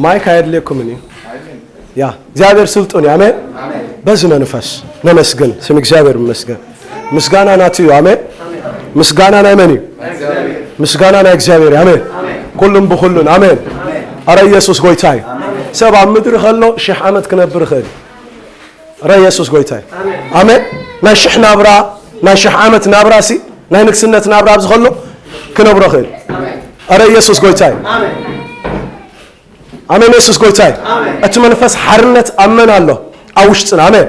ማይክ ኣየድልየኩምን እዩ። ያ እግዚኣብሔር ስልጡን እዩ። ኣሜን። በዚ መንፈስ ነመስግን። ስም እግዚኣብሔር ይመስገን። ምስጋና ናቱ እዩ። ኣሜን። ምስጋና ናይ መን እዩ? ምስጋና ናይ እግዚኣብሔር እዩ። ኣሜን። ኩሉም ብኩሉን። ኣሜን። ኣረ ኢየሱስ ጎይታ እዩ። ሰብ ኣብ ምድሪ ከሎ ሽሕ ዓመት ክነብር ይኽእል እዩ። ኣረ ኢየሱስ ጎይታ እዩ። ኣሜን። ናይ ሽሕ ናብራ፣ ናይ ሽሕ ዓመት ናብራ ሲ፣ ናይ ንግስነት ናብራ ኣብዚ ከሎ ክነብሮ ይኽእል። ኣረ ኢየሱስ ጎይታ እዩ። ኣሜን። ኢየሱስ ጎይታ እዩ። እቲ መንፈስ ሓርነት ኣብ መን ኣሎ? ኣብ ውሽጥና። ኣሜን።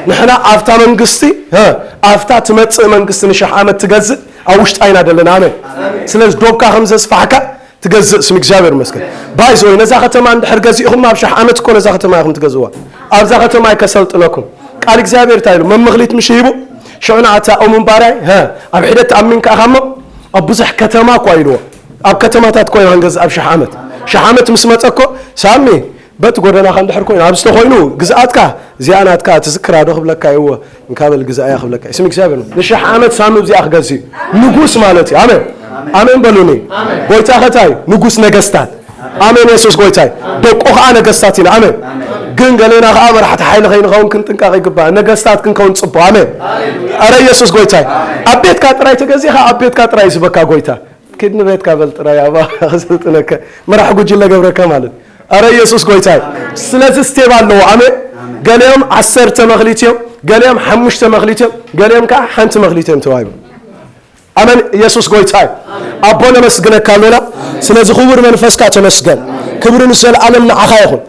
ንሕና ኣብታ መንግስቲ፣ እ፣ ኣብታ ትመጽእ መንግስቲ ንሽሕ ዓመት ትገዝእ ኣብ ውሽጣ ኢና ዘለና። ኣሜን። ስለዚ ዶብካ ከም ዘስፋሕካ ትገዝእ። ስም እግዚኣብሔር ይመስገን። ባይዘወይ ነዛ ከተማ እንድሕር ገዚእኹም ኣብ ሽሕ ዓመት እኮ ነዛ ከተማ ኢኹም ትገዝእዋ። ኣብዛ ከተማ ኣይከሰልጥነኩም። ቃል እግዚኣብሔር እንታይ ኢሉ? መመኽሊት ምሽ ሂቡ፣ ሽዑ ንዓታ እሙን ባርያይ፣ ሀ፣ ኣብ ሒደት ተኣሚንካ ኢኻ እሞ ኣብ ብዙሕ ከተማ እኳ ኢልዎ። ኣብ ከተማታት እኮ ኢና ክንገዝእ ኣብ ሽሕ ዓመት። ሽሕ ዓመት ምስ መጸ እኮ ሳሚ በቲ ጎደናኻ እንድሕር ኮይኑ፣ ኣብዚ ተኾይኑ ግዝኣትካ፣ እዚኣ ናትካ ትዝክራ ዶ ክብለካ እየ፣ እወ፣ እንካ በል ግዝኣያ ክብለካ እየ። ስም እግዚኣብሔር ነው። ንሽሕ ዓመት ሳሚ እዚኣ ክገዝእ እዩ። ንጉስ ማለት እዩ። ኣሜን። ኣሜን በሉኒ። ጎይታ ኸታይ ንጉስ ነገስታት። ኣሜን። የሱስ ጎይታ እዩ። ደቁ ኸዓ ነገስታት ኢና። ኣሜን። ግን ገሌና ኸዓ መራሕቲ ሓይሊ ከይንኸውን ክንጥንቀቕ ይግባእ። ነገስታት ክንከውን ጽቡቕ። ኣሜን። ኣረ የሱስ ጎይታ እዩ። ኣብ ቤትካ ጥራይ ተገዚእኻ፣ ኣብ ቤትካ ጥራይ እዩ ዝበካ ጎይታ። ኪድ ንቤትካ በል ጥራይ፣ ኣባ ክስልጥነካ፣ መራሕ ጉጅለ ገብረካ ማለት። ኣረ ኢየሱስ ጎይታ እዩ። ስለዚ ስቴፕ ኣለዎ። ኣሜን። ገሊኦም ዓሰርተ መኽሊት እዮም፣ ገሊኦም ሓሙሽተ መኽሊት እዮም፣ ገሊኦም ከዓ ሓንቲ መኽሊት እዮም ተዋሂቦም። ኣሜን። ኢየሱስ ጎይታ እዩ። ኣቦ ነመስግነካ ኣሎና። ስለዚ ክቡር መንፈስካ ተመስገን። ክብሪ ንዘለኣለም ንዓኻ ይኹን።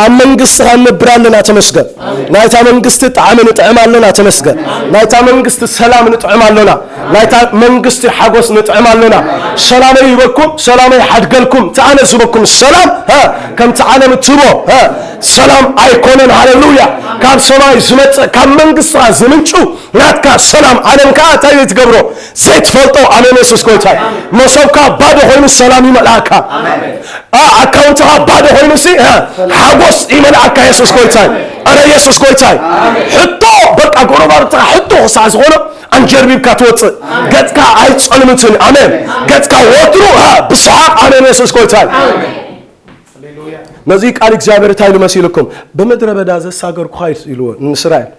ኣብ መንግስትኻ ንነብር ኣለና፣ ተመስገን። ናይታ መንግስቲ ጣዕሚ ንጥዕም ኣሎና፣ ተመስገን። ናይታ መንግስቲ ሰላም ንጥዕም ኣሎና። ናይታ መንግስቲ ሓጎስ ንጥዕም ኣሎና። ሰላመይ ይበኩም፣ ሰላመይ ሓድገልኩም። እቲ ኣነ ዝህበኩም ሰላም፣ ሀ፣ ከምቲ ዓለም እትህቦ፣ ሀ፣ ሰላም ኣይኮነን። ሃሌሉያ። ካብ ሰማይ ዝመጽእ፣ ካብ መንግስትኻ ዝምንጩ ናትካ ሰላም ዓለም ከኣ እንታይ ዘይትገብሮ? ዘይትፈልጦ። ኣሜን። የሱስ ጎይታ እዩ። መሶብካ ባዶ ኮይኑ ሰላም ይመልኣካ። ኣ-፣ ኣካውንትኻ ባዶ ኮይኑ ሲ፣ ሀ፣ ሓጎስ ይመልኣካ። የሱስ ጎይታ እዩ። ኣረ የሱስ ጎይታ እዩ። ሕቶ በቃ ጎረባብትኻ ሕቶ ክሳዕ ዝኾነ ኣንጀርቢብካ ትወፅእ። ገፅካ ኣይፀልምትን። ኣሜን። ገፅካ ወትሩ፣ ሀ፣ ብሰሓቕ። ኣሜን። የሱስ ጎይታ እዩ። ነዚ ቃል እግዚኣብሔር እንታይ ኢሉ መሲልኩም? ብምድረ በዳ ዘሳገርኩኻ ኢልዎ ንእስራኤል።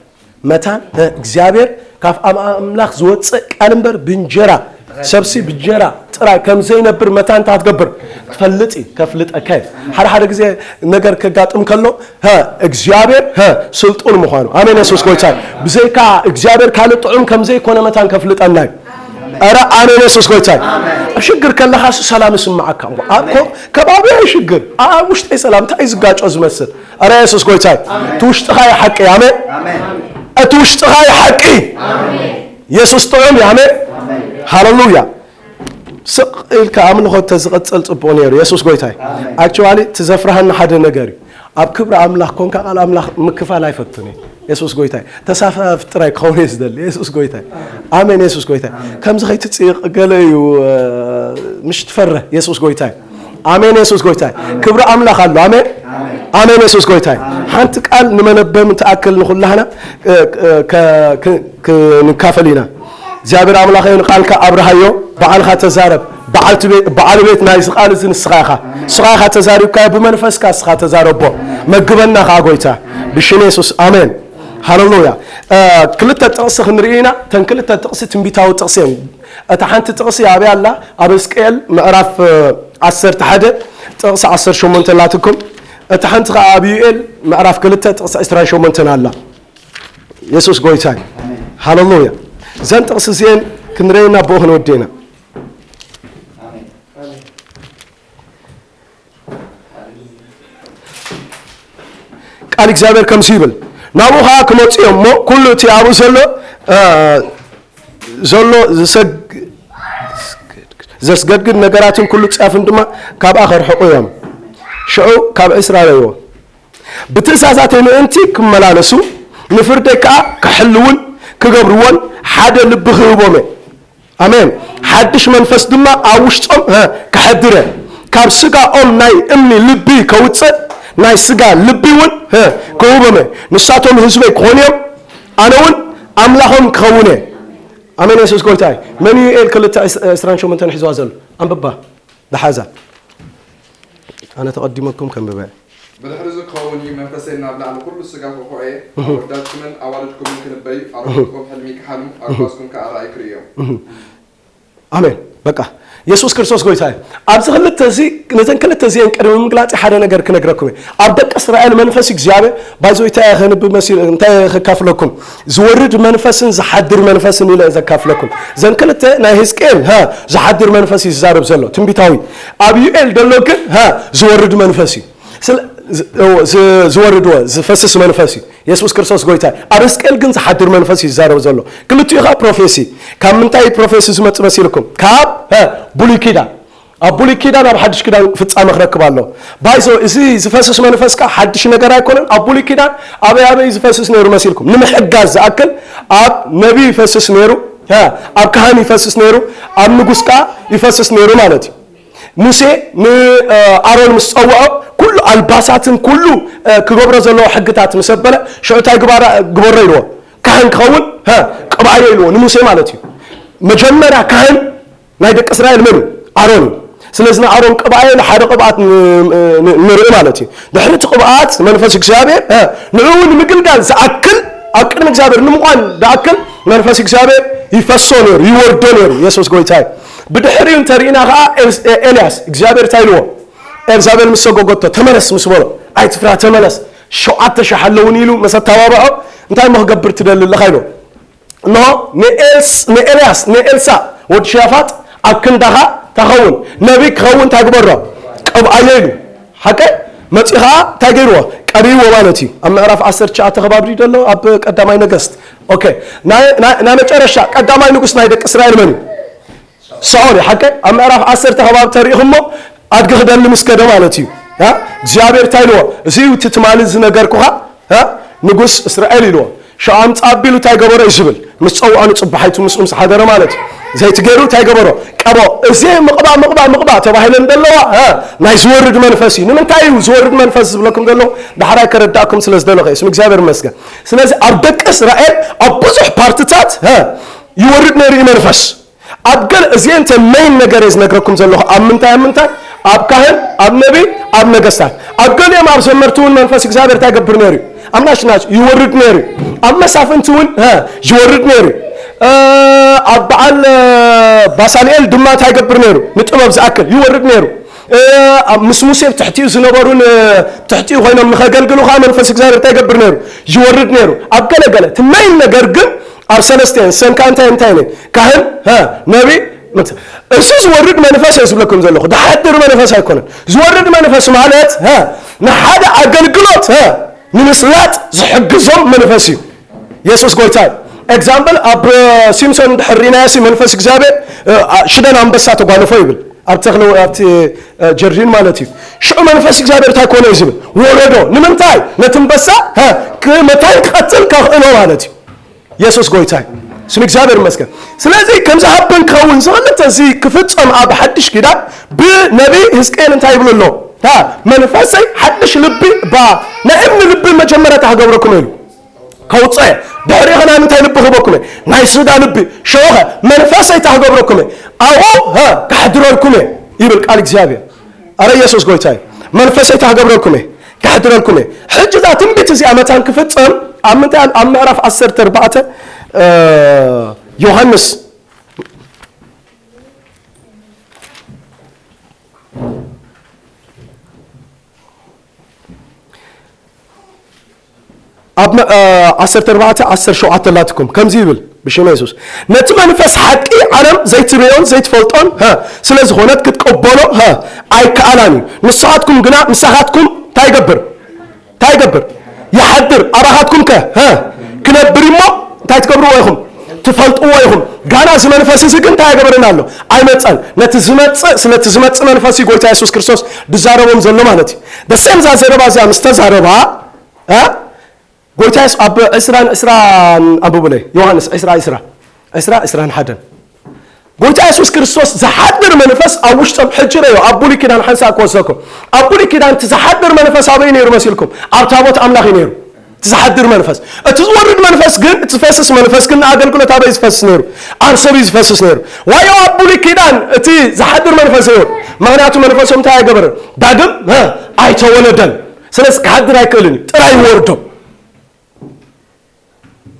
መታን፣ እ፣ እግዚኣብሔር ካብ ኣም-፣ ኣምላኽ ዝወፅእ ቃል እምበር ብእንጀራ፣ ሰብሲ ብእንጀራ ጥራይ ከም ዘይነብር መታን እንታይ ትገብር? ትፈልጥ እዩ፣ ከፍልጠካ እዩ። ሓደ ሓደ ግዜ ነገር ከጋጥም ከሎ፣ ሀ፣ እግዚኣብሔር፣ ሀ፣ ስልጡን ምዃኑ። ኣሜን። የሱስ ጎይታ እዩ። ብዘይካ እግዚኣብሔር ካልእ ጥዑም ከም ዘይኮነ መታን ከፍልጠና እዩ። ኧረ ኣሜን። የሱስ ጎይታ እዩ። ኣብ ሽግር ከለኻ እሱ ሰላም ይስምዓካ። እሞ ኣብ ኮ-፣ ከባቢ ሽግር፣ ኣብ ውሽጠይ ሰላም እንታይ እዩ ዝጋጮ ዝመስል? ኣረ የሱስ ጎይታ እዩ። እቲ ውሽጥኻ እዩ ሓቂ። ኣሜን። እቲ ውሽጥኻ እዩ ሓቂ። የሱስ ጥዑም እዩ። ኣሜን። ሃሌሉያ። ስቕ ኢልካ ኣምልኾ ተዝቕጽል ጽቡቕ ነይሩ። የሱስ ጎይታ እዩ። ኣክቹዋሊ፣ እቲ ዘፍርሃኒ ሓደ ነገር እዩ። ኣብ ክብሪ ኣምላኽ ኮንካ ቃል ኣምላኽ ምክፋል ኣይፈቱን እዩ። የሱስ ጎይታ እዩ። ተሳፋፍ ጥራይ ክኸውን እየ ዝደሊ። የሱስ ጎይታ እዩ። ኣሜን። የሱስ ጎይታ እዩ። ከምዚ ከይትጽይቕ ገለ እዩ፣ እ፣ ምሽ ትፈርህ። የሱስ ጎይታ እዩ። ኣሜን። የሱስ ጎይታ እዩ። ክብሪ ኣምላኽ ኣሎ። ኣሜን። ኣሜን። የሱስ ጎይታ እዩ። ሓንቲ ቃል ንመነበም ትኣክል ንኹላህና፣ እ፣ እ፣ ከ-፣ ክ-፣ ክንካፈል ኢና። እግዚኣብሔር ኣምላኸ ንቃልካ ኣብርሃዮ፣ በዓልካ ተዛረብ። በዓልቲ ቤ-፣ በዓል ቤት ናይዚ ቃል እዚ ንስኻ ኢኻ። ንስኻ ኢኻ ተዛሪብካዮ፣ ብመንፈስካ ንስኻ ተዛረቦ። መግበና ኸዓ ጎይታ። ብሽም የሱስ። ኣሜን። ሃሌሉያ። እ፣ ክልተ ጥቕሲ ክንርኢ ኢና። እተን ክልተ ጥቕሲ ትንቢታዊ ጥቕሲ እየን። እታ ሓንቲ ጥቕሲ ኣበይ ኣላ? ኣብ ሕዝቅኤል ምዕራፍ፣ እ፣ ዓሰርተ ሓደ ጥቕሲ ዓሰርተ ሸሞንተ ኣላትኩም። እታ ሓንቲ ኸዓ ኣብ ዩኤል ምዕራፍ ክልተ ጥቕሲ ዕስራን ሸሞንተን ኣላ። የሱስ ጎይታ እዩ። ሃሌሉያ። እዘን ጥቕሲ እዚኤን ክንርእየን ብኡ ክንወዲ ኢና። ቃል እግዚኣብሔር ከምዚ ይብል፣ ናብኡ ኸዓ ክመጹ እዮም እሞ፣ ኩሉ እቲ ኣብኡ ዘሎ፣ እ፣ ዘሎ ዝሰግ-፣ ዘስገድግድ ነገራትን ኩሉ ጸያፍን ድማ ካብኣ ከርሕቑ እዮም። ሽዑ ካብ ዕስራ ኣለዎ። ብትእዛዛተይ ምእንቲ ክመላለሱ፣ ንፍርደይ ከኣ ክሕልውን ክገብርዎን ሓደ ልቢ ክህቦም እየ። ኣሜን። ሓድሽ መንፈስ ድማ ኣብ ውሽጦም፣ ሀ፣ ከሐድር እየ። ካብ ስጋኦም ናይ እምኒ ልቢ ከውፅእ፣ ናይ ስጋ ልቢ እውን፣ ሀ፣ ክህቦም እየ። ንሳቶም ህዝበይ ክኾኑ እዮም፣ ኣነ እውን ኣምላኾም ክኸውን እየ። ኣሜን። የሱስ ጎይታ እዩ። መን እዩ ዩኤል ክልተ ዕስራን ሸሞንተን ሒዝዋ ዘሎ? ኣንብባ። ዝሓዛ። ኣነ ተቐዲመኩም ከንብበ። ብድሕሪ እዚ ክኸውን እዩ መንፈሰይ ናብ ላዕሊ ኩሉ ስጋ ክኹዕ እየ። ኣወዳትኩምን ኣዋልድኩምን ክንበዩ፣ ኣረጉትኩም ሕልሚ ይክሓሉ፣ ኣጉባዝኩም ከኣ ራእይ ክርእዩ እዮም። ኣሜን። በቃ የሱስ ክርስቶስ ጎይታ እዩ። ኣብዚ ክልተ እዚ ነዘን ክልተ እዚአን ቅድሚ ምግላጽ ሓደ ነገር ክነግረኩም እየ። ኣብ ደቂ እስራኤል መንፈስ እግዚኣብሔር ባይዞ እንታይ ከንብብ መሲሉ እንታይ ከካፍለኩም ዝወርድ መንፈስን ዝሓድር መንፈስን ኢለ ዘካፍለኩም። ዘን ክልተ ናይ ህዝቅኤል ሀ ዝሓድር መንፈስ እዩ ዝዛረብ ዘሎ ትንቢታዊ። ኣብ ዩኤል ዘሎ ግን ሀ ዝወርድ መንፈስ እዩ። ዝወርድ ዝፈስስ መንፈስ እዩ። የሱስ ክርስቶስ ጎይታ እዩ። ኣብ ህዝቅኤል ግን ዝሓድር መንፈስ እዩ ዝዛረብ ዘሎ። ክልቲኡ ከዓ ፕሮፌሲ። ካብ ምንታይ ፕሮፌሲ ዝመፅእ መሲልኩም? ካብ ብሉይ ኪዳን። ኣብ ብሉይ ኪዳን ኣብ ሓድሽ ኪዳን ፍፃመ ክረክብ ኣሎ። ባይዞ እዚ ዝፈስስ መንፈስ ከዓ ሓድሽ ነገር ኣይኮነን። ኣብ ብሉይ ኪዳን ኣበይ ኣበይ ዝፈስስ ነይሩ መሲልኩም? ንምሕጋዝ ዝኣክል ኣብ ነቢይ ይፈስስ ነይሩ፣ ኣብ ካህን ይፈስስ ነይሩ፣ ኣብ ንጉስ ከዓ ይፈስስ ነይሩ ማለት እዩ። ሙሴ ንኣሮን ምስ ጸውዖ ኩሉ ኣልባሳትን ኩሉ ክገብሮ ዘለዎ ሕግታት ምስ ኣበለ ሽዑ እንታይ ግበሮ ኢልዎ? ካህን ክኸውን ቅብኣዮ ኢልዎ ንሙሴ ማለት እዩ። መጀመርያ ካህን ናይ ደቂ እስራኤል መን እዩ? ኣሮን እዩ። ስለዚ ንኣሮን ቅብኣዮ ኢሉ ሓደ ቅብኣት ንርኢ ማለት እዩ። ድሕሪ እቲ ቅብኣት መንፈስ እግዚኣብሔር ንዕኡ ንምግልጋል ዝኣክል ኣብ ቅድሚ እግዚኣብሔር ንምዃን ዝኣክል መንፈስ እግዚኣብሔር ይፈሶ ነይሩ፣ ይወርዶ ነይሩ። የሱስ ጎይታ እዩ። ብድሕሪኡ እንተሪእና ከዓ ኤልያስ እግዚኣብሔር እንታይ ኢልዎ? ኤልዛቤል ምስ ሰጎጎቶ ተመለስ ምስ በሎ ኣይትፍራ ተመለስ ሸውዓተ ሽሕ ኣለውኒ ኢሉ ምስ ኣተባብዖ እንታይ እሞ ክገብር ትደሊ ኣለኻ ኢልዎ። እንሆ ንኤልያስ ንኤልሳ ወዲ ሻፋጥ ኣብ ክንዳኻ ተኸውን ነቢ ክኸውን እንታይ ግበሮ ቅብኣዮ ኢሉ ሓቀ መፂ ከዓ እንታይ ገይርዎ ቀብይዎ ማለት እዩ። ኣብ ምዕራፍ ዓሰርተ ትሽዓተ ከባቢ ድዩ ዘሎ ኣብ ቀዳማይ ነገስት ናይ መጨረሻ ቀዳማይ ንጉስ ናይ ደቂ እስራኤል መን እዩ? ሳኦል እዩ ሓቀ ኣብ ምዕራፍ ዓሰርተ ከባቢ ተሪኢኹሞ ኣድጊ ክደሊ ምስ ከደ ማለት እዩ እግዚኣብሔር እንታይ ኢልዎ እዚ እዩ እቲ ትማሊ ዝነገርኩኻ ንጉስ እስራኤል ኢልዎ ሸዓ ኣምፃ ኣቢሉ እንታይ ገበሮ እዩ ዝብል ምስ ፀውዖ ንፅባሓይቱ ምስኡ ምስ ሓደረ ማለት እዩ ዘይቲ ገይሩ እንታይ ገበሮ ቀቦ እዚ ምቕባ ምቕባ ምቕባ ተባሂለን ዘለዋ ናይ ዝወርድ መንፈስ እዩ ንምንታይ እዩ ዝወርድ መንፈስ ዝብለኩም ዘለኹ ዳሕራይ ከረዳእኩም ስለ ዝደለኹ እዩ ስም እግዚኣብሔር ይመስገን ስለዚ ኣብ ደቂ እስራኤል ኣብ ብዙሕ ፓርትታት ይወርድ ነይሩ እዩ መንፈስ ኣብ ገለ እዚአን እተን መይን ነገር እየ ዝነግረኩም ዘለኹ ኣብ ምንታይ ኣብ ምንታይ ኣብ ካህን ኣብ ነቢ ኣብ ነገስታት ኣብ ገሊኦም ኣብ ዘመርቲ እውን መንፈስ እግዚኣብሔር እንታይ ገብር ነይሩ እዩ ኣብ ናሽናች ይወርድ ነይሩ እዩ ኣብ መሳፍንቲ እውን ይወርድ ነይሩ እዩ ኣብ በዓል ባሳልኤል ድማ እንታይ ገብር ነይሩ ንጥበብ ዝኣክል ይወርድ ነይሩ ምስ ሙሴ ትሕቲኡ ዝነበሩን ትሕቲኡ ኮይኖም ንኸገልግሉ ከዓ መንፈስ እግዚኣብሔር እንታይ ገብር ነይሩ ይወርድ ነይሩ ኣብ ገለገለ እቲ መይን ነገር ግን ኣብ ሰለስተ እየን ሰንካ እንታይ እንታይ ነን ካህን ነቢ እዚ ዝወርድ መንፈስ እየ ዝብለኩም ዘለኹ ድሓድር መንፈስ ኣይኮነን ዝወርድ መንፈስ ማለት ንሓደ ኣገልግሎት ንምስላጥ ዝሕግዞም መንፈስ እዩ የሱስ ጎይታ እዩ example ኣብ ሲምሶን እንድሕር ርኢናዮ መንፈስ እግዚኣብሔር ሽደን ኣንበሳ ተጓነፎ ይብል ኣብ ተክለ ኣብቲ ጀርዲን ማለት እዩ ሽዑ መንፈስ እግዚኣብሔር እንታይ ኮነ እዩ ዝብል ወረዶ ንምንታይ ነቲ ኣንበሳ መታን ክቐትል ከኽእሎ ማለት እዩ የሱስ ጎይታ እዩ ስም እግዚኣብሔር ይመስገን ስለዚ ከምዚ ሃብን ክኸውን ዝኽእል እዚ ክፍፀም ኣብ ሓድሽ ኪዳን ብነቢ ህዝቅኤል እንታይ ይብሉ ኣሎ መንፈሰይ ሓድሽ ልቢ ባ ናይ እምኒ ልቢ መጀመርያ ታክገብረኩም ኢሉ ከውፀ ድሕሪ ኸና እንታይ ልቢ ክህበኩም ናይ ስጋ ልቢ ሸወኸ መንፈሰይ ታክገብረኩም ኣብኡ ከሕድረልኩም ይብል ቃል እግዚኣብሔር ኣረ ኢየሱስ ጎይታ እዩ መንፈሰይ ታክገብረልኩም ከሕድረልኩም ሕጂ እዛ ትንቢት እዚኣ መታን ክፍፀም ኣብ ምንታይ ኣብ ምዕራፍ ዓሰርተ ኣርባዕተ ዮሃንስ ኣብ ዓሰርተ ኣርባዕተ ዓሰርተ ሸውዓተ ኣላትኩም ከምዚ ይብል ብሽም የሱስ ነቲ መንፈስ ሓቂ ዓለም ዘይትርእዮን ዘይትፈልጦን ስለ ዝኾነት ክትቀበሎ ኣይከኣላን እዩ ንስኻትኩም ግና ምሳኻትኩም እንታይ ይገብር እንታይ ይገብር ይሓድር ኣባኻትኩም ከ ክነብር እሞ እንታይ ትገብርዎ ኢኹም ትፈልጥዎ ኢኹም ጋና እዚ መንፈስ እዚ ግን እንታይ ኣይገበርን ኣሎ ኣይመፀን ነቲ ዝመፅእ ስለቲ ዝመፅእ መንፈስ እዩ ጎይታ የሱስ ክርስቶስ ድዛረቦም ዘሎ ማለት እዩ ደሴም እዛ ዘረባ እዚኣ ምስ ተዛረባ ጎይታ የሱስ ኣብ ዕስራን ዕስራን ኣንብቡለይ ዮሃንስ ዕስራ ዕስራ ዕስራ ዕስራን ሓደን ጎይታ የሱስ ክርስቶስ ዝሓድር መንፈስ ኣብ ውሽጦም ሕጂ ረዮ ኣብ ብሉይ ኪዳን ሓንሳእ ክወስደኩም ኣብ ብሉይ ኪዳን እቲ ዝሓድር መንፈስ ኣበይ ነይሩ መሲልኩም ኣብ ታቦት ኣምላኽ እዩ ነይሩ እቲ ዝሓድር መንፈስ እቲ ዝወርድ መንፈስ ግን እቲ ዝፈስስ መንፈስ ግን ንኣገልግሎት ኣበይ ዝፈስስ ነይሩ ኣብ ሰብ እዩ ዝፈስስ ነይሩ ዋዮ ኣብ ብሉይ ኪዳን እቲ ዝሓድር መንፈስ እዩ ምኽንያቱ መንፈሶም እንታይ ኣይገበረን? ዳግም እ፣ ኣይተወለደን። ስለዚ ክሓድር ኣይክእልን እዩ። ጥራይ ይወርዶም።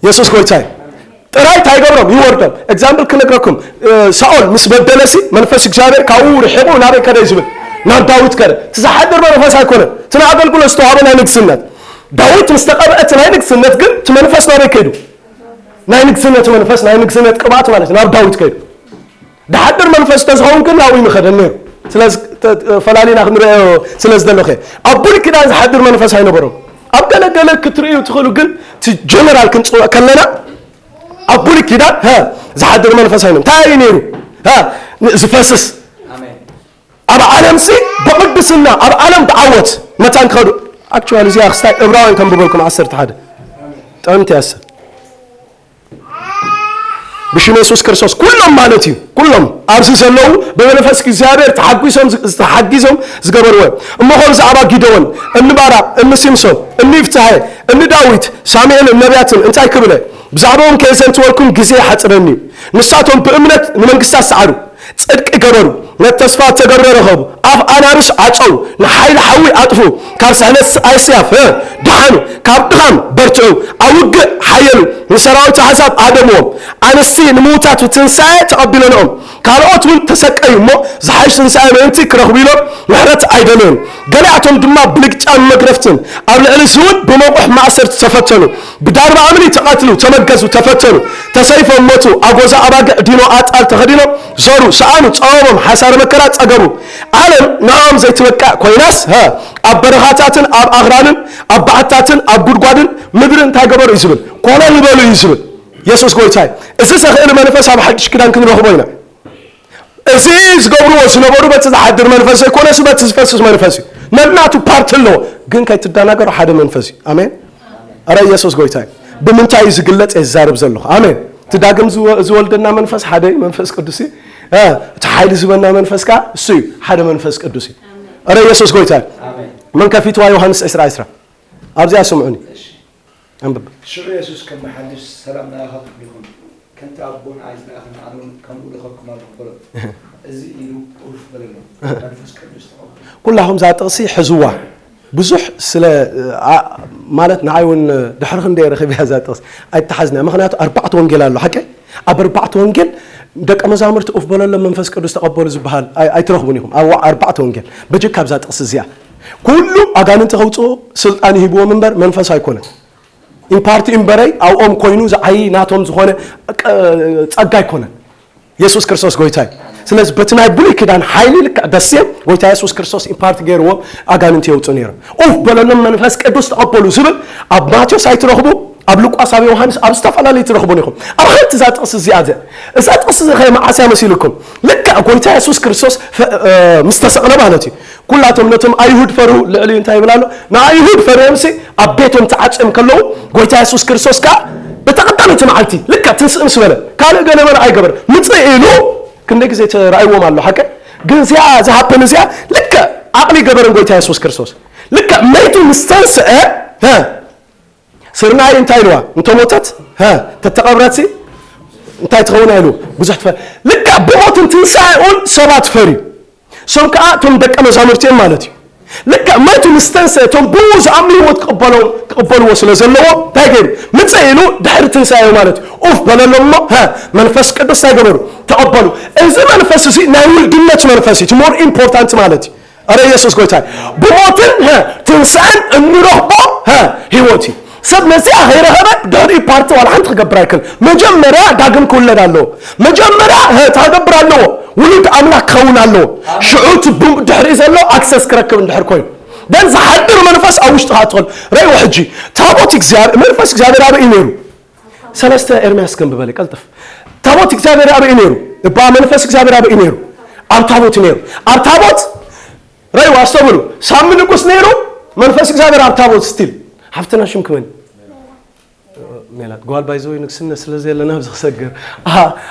የሱስ ጎይታይ። ጥራይ እንታይ ይገብሮም? ይወርዶም። ኤግዛምፕል ክነግረኩም፣ እ፣ ሳኦል ምስ በደለሲ መንፈስ እግዚኣብሔር ካብኡ ርሒቑ ናበይ ከደ እዩ ዝብል? ናብ ዳዊት ከደ። እቲ ዝሓድር መንፈስ ኣይኮነን። እቲ ንኣገልግሎት ዝተዋህበ ናይ ንግስነት። ዳዊት ምስ ተቐብአ እቲ ናይ ንግስነት ግን እቲ መንፈስ ናበይ ከይዱ? ናይ ንግስነት መንፈስ፣ ናይ ንግስነት ቅብኣት ማለት እዩ፣ ናብ ዳዊት ከይዱ። ድሓድር መንፈስ ተዝኸውን ግን ናብኡ ይምኸደን ነይሩ። ስለዚ ተ-፣ ፈላሊና ክንሪኦ ስለ ዝደለኹ እየ። ኣብ ብሉይ ኪዳን ዝሓድር መንፈስ ኣይነበሮም። ኣብ ገለ ገለ ክትርእዩ ትኽእሉ፣ ግን እቲ ጀነራል ክንጽውዕ ከለና ኣብ ብሉይ ኪዳን፣ ሀ፣ ዝሓድር መንፈስ ኣይነበሮም። እንታይ እዩ ነይሩ? ሀ፣ ን-፣ ዝፈስስ። ኣሜን። ኣብ ዓለምሲ ብቕድስና፣ ኣብ ዓለም ብዓወት መታን ክኸዱ። ኣክቹዋሊ እዚኣ ክስታይ ዕብራውያን ከንብበልኩም ዓሰርተ ሓደ። ጠንት ያሰ ብሽም የሱስ ክርስቶስ ኩሎም ማለት እዩ። ኩሎም ኣብዚ ዘለዉ ብመንፈስ እግዚኣብሔር ተሓጒሶም ዝ-፣ ተሓጊዞም ዝገበርዎ እዮም። እሞ ኸ ብዛዕባ ጊደዎን፣ እኒ ባራቅ፣ እኒ ሲምሶን፣ እኒ ይፍትሐ፣ እኒ ዳዊት፣ ሳሙኤልን ነቢያትን እንታይ ክብለ? ብዛዕባኦም ከየዘንትወልኩም ግዜ ይሓጽረኒ እዩ። ንሳቶም ብእምነት ንመንግስታት ሰዓሩ፣ ጽድቂ ገበሩ፣ ነቲ ተስፋ እተገብረ ረኸቡ። ኣፍ ኣናብስ ዓጸዉ፣ ንሓይሊ ሓዊ ኣጥፍኡ፣ ካብ ስሕለት ኣስያፍ፣ እ፣ ደሓኑ፣ ካብ ድኻም በርትዑ፣ ኣብ ውግእ ሓየሉ፣ ንሰራዊት ኣሕዛብ ኣደምዎም። ኣንስቲ ንምዉታት ብትንሳኤ ተቐቢለንኦም፣ ካልኦት እውን ተሰቀዩ እሞ፣ ዝሓይሽ ትንሳኤ ምእንቲ ክረኽቡ ኢሎም ምሕረት ኣይደለዩን። ገሊኣቶም ድማ ብልግጫን መግረፍትን ኣብ ልዕሊ ስዉድ ብመቑሕ ማእሰርቲ ተፈተኑ። ብዳርባ እምኒ ተቐትሉ፣ ተመገዙ፣ ተፈተኑ፣ ተሰይፎም ሞቱ። ኣጎዛ ኣባግዕ ዲኖ ኣጣል ተኸዲኖም ዞሩ፣ ሰኣኑ፣ ጸወሞም፣ ሓሳረ መከራ ጸገቡ። ዓለም ንዕኦም ዘይትበቅዕ ኮይናስ፣ ሀ፣ ኣብ በረኻታትን ኣብ ኣኽራንን ኣብ ባሕትታትን ኣብ ጉድጓድን ምድሪ እንታይ ገበሩ እዩ ዝብል? ኮለል በሉ እዩ ዝብል። የሱስ ጎይታ እዩ። እዚ ዘኽእል መንፈስ ኣብ ሓድሽ ኪዳን ክንረኽቦ ኢና። እዚ ዝገብርዎ ዝነበሩ በቲ ዝሓድር መንፈስ ዘይኮነስ በቲ ዝፈስስ መንፈስ እዩ። ነናቱ ፓርት ኣለዎ፣ ግን ከይትደናገሩ ሓደ መንፈስ እዩ። ኣሜን። ኣረ የሱስ ጎይታ እዩ። ብምንታይ እዩ ዝግለጽ እየ ዝዛረብ ዘለኹ? ኣሜን። እቲ ዳግም ዝወ-፣ ዝወልደና መንፈስ ሓደ እዩ፣ መንፈስ ቅዱስ እዩ። እ፣ እቲ ሓይሊ ዝህበና መንፈስ ከኣ እሱ እዩ፣ ሓደ መንፈስ ቅዱስ እዩ። ኣረ የሱስ ጎይታ እዩ። ኣሜን። መን ከፊትዋ? ዮሃንስ ዕስራ ዕስራ። ኣብዚኣ ስምዑኒ። እሺ። ኣንብብ። ሽዑ የሱስ ከም ብሓድሽ ሰላም ንኣኻትኩም ይኹን፣ ከምቲ ኣቦ ንኣይ ዝለኣኸኒ ኣነ እውን ከምኡ እልእኸኩም ኣለኹ በሎም። እዚ ኢሉ ኡፍ በለሎም። መንፈስ ቅዱስ ተቐበሉ። ኩላኹም እዛ ጥቕሲ ሕዝዋ። ብዙሕ ስለ፣ ኣ-፣ ማለት ንዓይ እውን ድሕሪ ክንደይ ረኺበያ እዛ ጥቕሲ። ኣይተሓዝና። ምኽንያቱ ኣርባዕተ ወንጌል ኣሎ፣ ሓቀይ? ኣብ ኣርባዕተ ወንጌል ደቀ መዛሙርቲ ኡፍ በለሎም መንፈስ ቅዱስ ተቐበሉ ዝበሃል ኣይ-፣ ኣይትረኽቡን ኢኹም። ኣብ ኣርባዕተ ወንጌል። በጀካ ኣብዛ ጥቕሲ እዚኣ። ኩሉ ኣጋንንቲ ከውፅኡ ስልጣን ይህብዎም እምበር መንፈስ ኣይኮነን። ኢምፓርቲ እምበረይ ኣብኦም ኮይኑ ዝዓዪ ናቶም ዝኾነ ቀ-፣ ጸጋ ኣይኮነን። የሱስ ክርስቶስ ጎይታ እዩ። ስለዚ በቲ ናይ ብሉይ ኪዳን ሓይሊ ልክዕ ደሴም ጎይታ የሱስ ክርስቶስ ኢምፓርቲ ገይርዎም ኣጋንንቲ የውፅኡ ነይሮም። ኡፍ በለሎም መንፈስ ቅዱስ ተቐበሉ ዝብል ኣብ ማቴዎስ ኣይትረኽቡ፣ ኣብ ሉቃስ፣ ኣብ ዮሃንስ፣ ኣብ ዝተፈላለዩ ትረኽቡ ኢኹም። ኣብ ሓንቲ እዛ ጥቕሲ እዚኣ ዘ-፣ እዛ ጥቕሲ እዚ ኸ መዓስ እያ መሲልኩም? ልክዕ ጎይታ የሱስ ክርስቶስ ፈ-፣ እ፣ ምስ ተሰቕለ ማለት እዩ። ኩላቶም ነቶም ኣይሁድ ፈርሁ ልዕሊኡ እንታይ ይብል ኣሎ? ንኣይሁድ ፈርሆምሲ ኣብ ቤቶም ተዓጽዮም ከለዉ፣ ጎይታ የሱስ ክርስቶስ ከኣ በታ ቀዳመይቲ መዓልቲ ልክዕ ትንስእ ምስ በለ፣ ካልእ ገለ መለ ኣይገበረ። ምጽእ ኢሉ ክንደይ ግዜ ተራእይዎም ኣሎ፣ ሓቂ? ግን እዚኣ ዝሃፕን እዚኣ ልክዕ ዓቕሊ ገበረን ጎይታ የሱስ ክርስቶስ። ልክዕ መይቱ ምስ ተንስአ፣ ሀ፣ ስርናይ እንታይ ኢልዋ? እንተሞተት፣ ሀ፣ ተተቐብረትሲ እንታይ ትኸውን ኢሉ ብዙሕ ትፈ-፣ ልክዕ ብሞትን ትንሳኤኡን ሰባት ፈርዩ። እሶም ከኣ እቶም ደቀ መዛሙርቲ እዮም ማለት እዩ። ልክዕ መቱ ምስ ተንስአ፣ እቶም ብኡ ዝኣምኑ ህይወት ክቕበሎ-፣ ክቕበልዎ ስለ ዘለዎ፣ እንታይ ገይሩ? ምጽእ ኢሉ ድሕሪ ትንሳኤኡ ማለት እዩ። ኡፍ በለሎም እሞ፣ ሀ፣ መንፈስ ቅዱስ እንታይ ገበሩ? ተቐበሉ። እዚ መንፈስ እዚ ናይ ውልድነት መንፈስ እዩ። እቲ ሞር ኢምፖርታንት ማለት እዩ። ኣረ የሱስ ጎይታ እዩ። ብሞትን፣ ሀ፣ ትንሳኤን እንረኽቦ፣ ሀ፣ ህይወት እዩ። ሰብ ነዚኣ ከይረኸበ ድሕሪኡ ፓርቲ ዋላ ሓንቲ ክገብር ኣይክእል። መጀመርያ ዳግም ክውለድ ኣለዎ። መጀመርያ፣ ሀ፣ እንታይ ክገብር ኣለዎ? ውሉድ ኣምላኽ ክኸውን ኣለዎ። ኣሜን። ሽዑ እቲ ቡ-፣ ድሕሪኡ ዘሎ ኣክሰስ ክረክብ እንድሕር ኮይኑ። ደን ዝሓድር መንፈስ ኣብ ውሽጢ ክኣትወል። ረእይዎ ሕጂ። ታቦት እግዚኣብሔር፣ መንፈስ እግዚኣብሔር ኣበይ እዩ ነይሩ? ሰለስተ ኤርምያስ ከንብበለይ ቀልጥፍ። ታቦት እግዚኣብሔር ኣበይ እዩ ነይሩ? እባ መንፈስ እግዚኣብሔር ኣበይ እዩ ነይሩ? ኣብ ታቦት እዩ ነይሩ። ኣብ ታቦት ረእይዎ፣ ኣስተውሉ። ሳሚ ንጉስ ነይሩ፣ መንፈስ እግዚኣብሔር ኣብ ታቦት ስቲል። ሓፍትና ሽምኪ መን? ሜላት። ጓል ባይዘወይ ንግስነት ስለ ዘየለና ኣብዚ ክሰግር። ኣሃ፣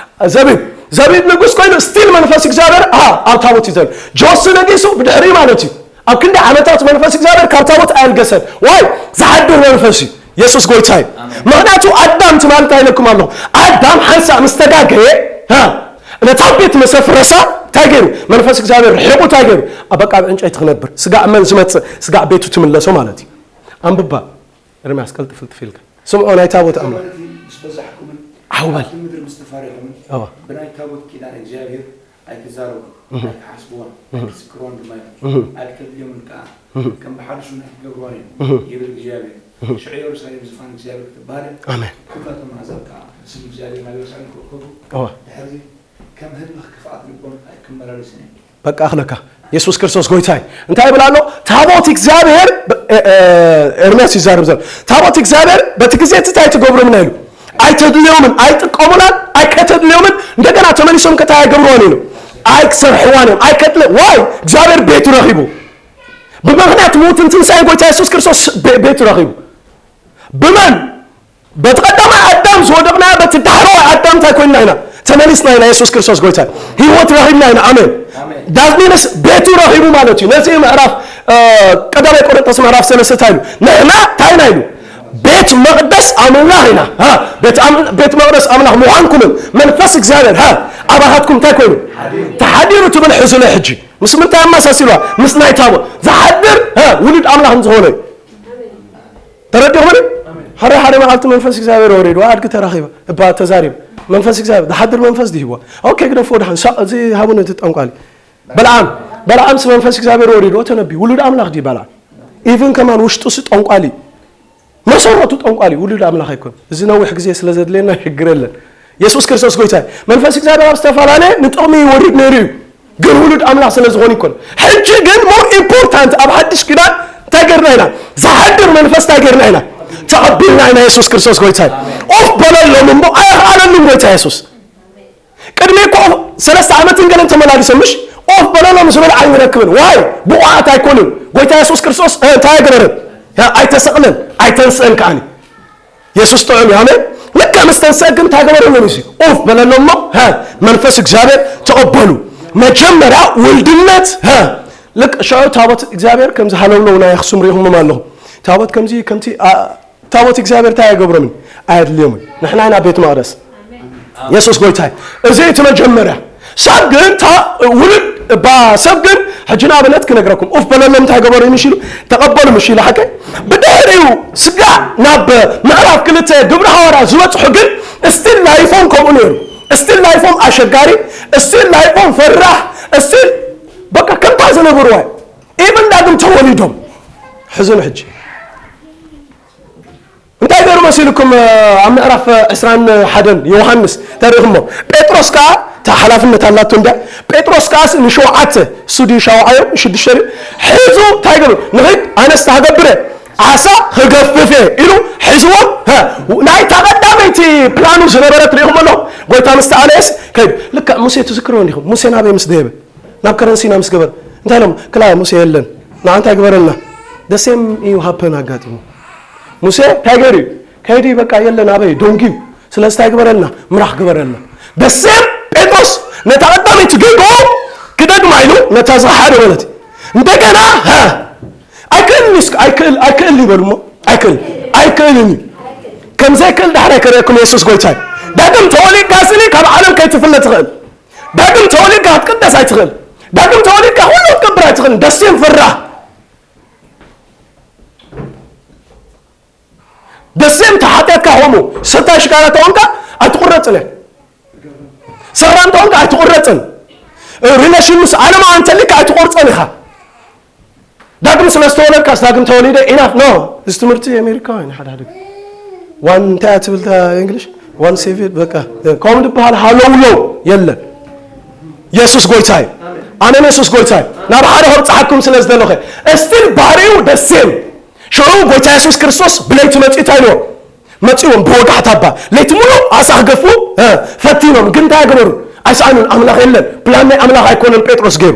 ዘቢብ፣ ዘቢብ ንጉስ ኮይኑ ስቲል መንፈስ እግዚኣብሔር፣ ኣሃ፣ ኣብ ታቦት እዩ ዘሎ። ጆሲ ነጊሱ ብድሕሪ ማለት እዩ። ኣብ ክንዲ ዓመታት መንፈስ እግዚኣብሔር ካብ ታቦት ኣየልገሰን። ዋይ? ዝሓድር መንፈስ እዩ። የሱስ ጎይታ እዩ። ኣሜን። ምኽንያቱ ኣዳም ትማሊ እንታይ ኢለኩም ኣለኹ? ኣዳም ሓንሳእ ምስ ተጋገየ፣ ሃ፣ ነታ ቤት መሰፍረሳ እንታይ እንታይ ገይሩ? መንፈስ እግዚኣብሔር ርሒቑ እንታይ ገይሩ? ኣብ በቃ ኣብ ዕንጨይቲ ክነብር። ስጋዕ መን ዝመጽእ? ስጋዕ ቤቱ ትምለሶ ማለት እዩ። ኣንብባ። ኤርምያስ ቀልጥፍልጥፍ ኢልካ። ስምዖ ናይ ታቦት ኣምላኽ። ምስ በዛሕኩምን ዓው በል። ኣብቲ ምድሪ ምስ ተፋረኹምን እዋ። ብናይ ታቦት ኪዳን እግዚኣብሔር ኣይትዛረቡን፣ ኣይትሓስብዎን፣ ኣይትዝክርዎን ድማ ኢኹም። ኣይክተድልዮምን ከኣ። ከም ብሓድሽ እውን ኣይክትገብርዎን እዮም፣ ይብል እግዚኣብሔር። ሽዑ የሩሳሌም ዝፋን እግዚኣብሔር ክትበሃልን ኣሜን። ኩላቶም ኣሕዛብ ከኣ ብስም እግዚኣብሔር ናብ የሩሳሌም ክእከቡ፣ እዋ። ድሕሪ ከም ህልኽ ክፍኣት ልቦም ኣይክመላለሱን እዮም። በቃ ኣኽለካ። የሱስ ክርስቶስ ጎይታይ እንታይ ይብል ኣሎ? ታቦት እግዚኣብሔር ብ-፣ እ-፣ እ-፣ ኤርምያስ ይዛረብ ዘሎ። ታቦት እግዚኣብሔር በቲ ግዜ እቲ እንታይ ትገብሩ ምና ኢሉ? ኣይተድልዮምን፣ ኣይጥቀሙላን፣ ኣይከተድልዮምን፣ እንደገና ተመሊሶም ከታ ኣይገብርዎን ኢሉ። ኣይክሰርሕዋን እዮም፣ ኣይከጥለ-፣ ዋይ፣ እግዚኣብሔር ቤቱ ረኺቡ። ብምኽንያት ሞትን ትንሳኤን ጎይታ የሱስ ክርስቶስ ቤ-፣ ቤቱ ረኺቡ። ብመን? በቲ ቀዳማይ ኣዳም ዝወደቕና፣ በቲ ዳሕረዋይ ኣዳም እንታይ ኮይንና ኢና? ተመሊስና ኢና። የሱስ ክርስቶስ ጎይታ እዩ። ህይወት ረኺብና ኢና። ኣሜን። ኣሜን። ዳግሚንስ ቤቱ ረኺቡ ማለት እዩ። ነዚ ምዕራፍ፣ እ፣ ቀዳማይ ቆሮንቶስ ምዕራፍ ሰለስተ እንታይ ኢሉ? ንሕና እንታይ ኢና ኢሉ? ቤት መቕደስ ኣምላኽ ኢና። ሃ፣ ቤት ኣም-፣ ቤት መቕደስ ኣምላኽ ምዃንኩምን መንፈስ እግዚኣብሔር፣ ሃ፣ ኣባኻትኩም እንታይ ኮይኑ? ተሓዲሩ ትብል ሕዙ ናይ ሕጂ። ምስ ምንታይ ኣመሳሲልዋ? ምስ ናይ ታቦት። ዝሓድር፣ ሃ፣ ውሉድ ኣምላኽ ንዝኾነ እዩ። ተረዲኹምኒ? ሓደ ሓደ መዓልቲ መንፈስ እግዚኣብሔር ወሪድዋ፣ ኣድጊ ተራኺባ፣ እባ ተዛሪብ። መንፈስ እግዚኣብሔር፣ ዝሓድር መንፈስ ድሂብዋ። ኦኬ፣ ግደፍዎ ደሓን፣ ሳቕ፣ እዚ ሃቡኒ እቲ ጠንቋሊ። በልዓም፣ በልዓምስ መንፈስ እግዚኣብሔር ወሪድዎ፣ ተነቢ። ውሉድ ኣምላኽ ድዩ በልዓም? ኢቭን ከማን ውሽጡስ ጠንቋሊ። መሰረቱ ጠንቋሊ፣ ውሉድ ኣምላኽ ኣይኮን። እዚ ነዊሕ ግዜ ስለ ዘድልየና ሽግር የለን። የሱስ ክርስቶስ ጎይታ እዩ። መንፈስ እግዚኣብሔር ኣብ ዝተፈላለየ ንጥቕሚ ይወርድ ነይሩ እዩ። ግን ውሉድ ኣምላኽ ስለ ዝኾነ ይኮን። ሕጂ ግን ሞር ኢምፖርታንት ኣብ ሓድሽ ኪዳን እንታይ ገርና ኢና? ዝሓድር መንፈስ እንታይ ገርና ኢና? ተቐቢልና ኢና። የሱስ ክርስቶስ ጎይታ እዩ። ኦፍ በለሎም እሞ ኣየኽኣለሉም ጎይታ የሱስ። ቅድሚ እኮ ሰለስተ ዓመትን ገለን ተመላሊሶም ምሽ ኦፍ በለሎም ዝበል ኣይንረክብን። ዋይ? ብቑዓት ኣይኮኑን። ጎይታ የሱስ ክርስቶስ፣ እ፣ እንታይ ኣይገበረን? ያ፣ ኣይተሰቕለን፣ ኣይተንስአን ከኣኒ። የሱስ ጥዑም እዩ። ኣሜን። ልክዕ ምስ ተንስአ ግን እንታይ ገበረሎም እዩ? ኡፍ በለሎም እሞ፣ ሀ፣ መንፈስ እግዚኣብሔር ተቐበሉ። መጀመርያ ውልድነት፣ ሀ፣ ልክ ሽዑ ታቦት እግዚኣብሔር ከም ዝሃለውለው ናይ ኣኽሱም ርኢኹምዎም ኣለኹም። ታቦት ከምዚ፣ ከምቲ፣ አ፣ ታቦት እግዚኣብሔር እንታይ ኣይገብሮምን? ኣየድልዮምን። ንሕና ኢና ቤት መቕደስ። የሱስ ጎይታ እዩ። እዚ እቲ መጀመርያ። ሰብ ግን ታ-፣ ውሉድ እባ ሰብ ግን፣ ሕጂ ንኣብነት ክነግረኩም፣ ኡፍ በለሎም እንታይ ገበሩ ምሽ ኢሉ፣ ተቐበሉ ምሽ ኢሉ ሓቀይ። ብድሕሪኡ ስጋዕ ናብ ምዕራፍ ክልተ ግብሪ ሃዋርያ ዝበጽሑ ግን፣ እስቲል ላይፎም ከምኡ ነይሩ። እስቲል ላይፎም ኣሸጋሪ፣ እስቲል ላይፎም ፈራሕ፣ እስቲል በቃ ከምታ ዝነበርዋ እዩ። ኢቭን ዳግም ተወሊዶም። ሕዝኑ ሕጂ። እንታይ ገይሩ መሲልኩም? ኣብ ምዕራፍ ዕስራን ሓደን ዮሃንስ ተሪእኹሞ። ጴጥሮስ ከኣ እታ ሓላፍነት ኣላቶ እንድያ። ጴጥሮስ ከኣስ ንሸውዓተ፣ እሱ ድዩ ሻውዓዮም? ሽዱሽተ ድዩ? ሒዙ እንታይ ገይሩ? ንኺድ ኣነስ ክገብር እየ፣ ዓሳ ክገፍፍ እየ ኢሉ ሒዝዎም። ሀ፣ ናይታ ቀዳመይቲ ፕላኑ ዝነበረት ርኢኹም ኣለኹም። ጎይታ ምስ ተኣለየስ ከይዱ። ልክዕ ሙሴ ትዝክርዎ እንዲኹም። ሙሴ ናበይ ምስ ደየበ? ናብ ከረን ሲና ምስ ገበር እንታይ ኢሎም? ክላ ሙሴ የለን። ንዓ እንታይ ግበረልና? The same እዩ ሃፐን ኣጋጢሙ። ሙሴ እንታይ ገይሩ እዩ? ከይዲ በቃ የለን ኣበይ? ደንጉዩ። ስለዚ እንታይ ግበረልና? ምራሕ ግበረልና። The same ጴጥሮስ ነታ ቀዳመይቲ ጌግኡ ክደግማ ኢሉ ነታ ዝኸሓደ ማለት እዩ። እንደገና፣ ሃ፣ ኣይክእልን እዩ፣ ኣይክእል፣ ኣይክእል ይበሉ እሞ፣ ኣይክእል፣ ኣይክእልን እዩ። ከም ዘይክእል ዳሕራይ ከርእየኩም የሱስ ጎይታ እዩ። ዳግም ተወሊድካ ስኒ ካብ ዓለም ከይትፍለ ትኽእል። ዳግም ተወሊድካ ክትቅደስ ኣይትኽእል። ዳግም ተወሊድካ ኩሉ ክትገብር ኣይትኽእል። The same ፍራህ። The same ተሓጢኣትካ ከምኡ። ሰታይ ሽጋራ ተኾንካ ኣይትቑረጽን እያ። ሰኽራም ተኾንካ ኣይትቑረጽን። ሪሌሽን ምስ ዓለማውያን እንተሊካ ኣይትቆርጸን ኢኻ። ዳግም ስለ ዝተወለድካስ ዳግም ተወሊደ ኢናፍ ኖ። እዚ ትምህርቲ ኣሜሪካውያን ሓደ ሓደ። ዋን እንታይ እያ ትብል እታ እንግሊሽ? ዋን ሴቪድ በቃ። ከምኡ ዝበሃል ሃለውለው የለን። የሱስ ጎይታ እዩ። ኣሜን። የሱስ ጎይታ እዩ። ናብ ሓደ ከብጽሓኩም ስለ ዝደለኹ። እስቲል ባህሪኡ the same። ሽዑ ጎይታ የሱስ ክርስቶስ ብለይቲ መጺኡ እንታይ ኢልዎ? መጺዎም ብወጋሕታ እባ ለይቲ ሙሉእ ዓሳ ክገፉ፣ እ፣ ፈቲኖም። ግን እንታይ ገበሩ? ኣይሰኣኑን። ኣምላኽ የለን። ፕላን ናይ ኣምላኽ ኣይኮነን ጴጥሮስ ገይሩ።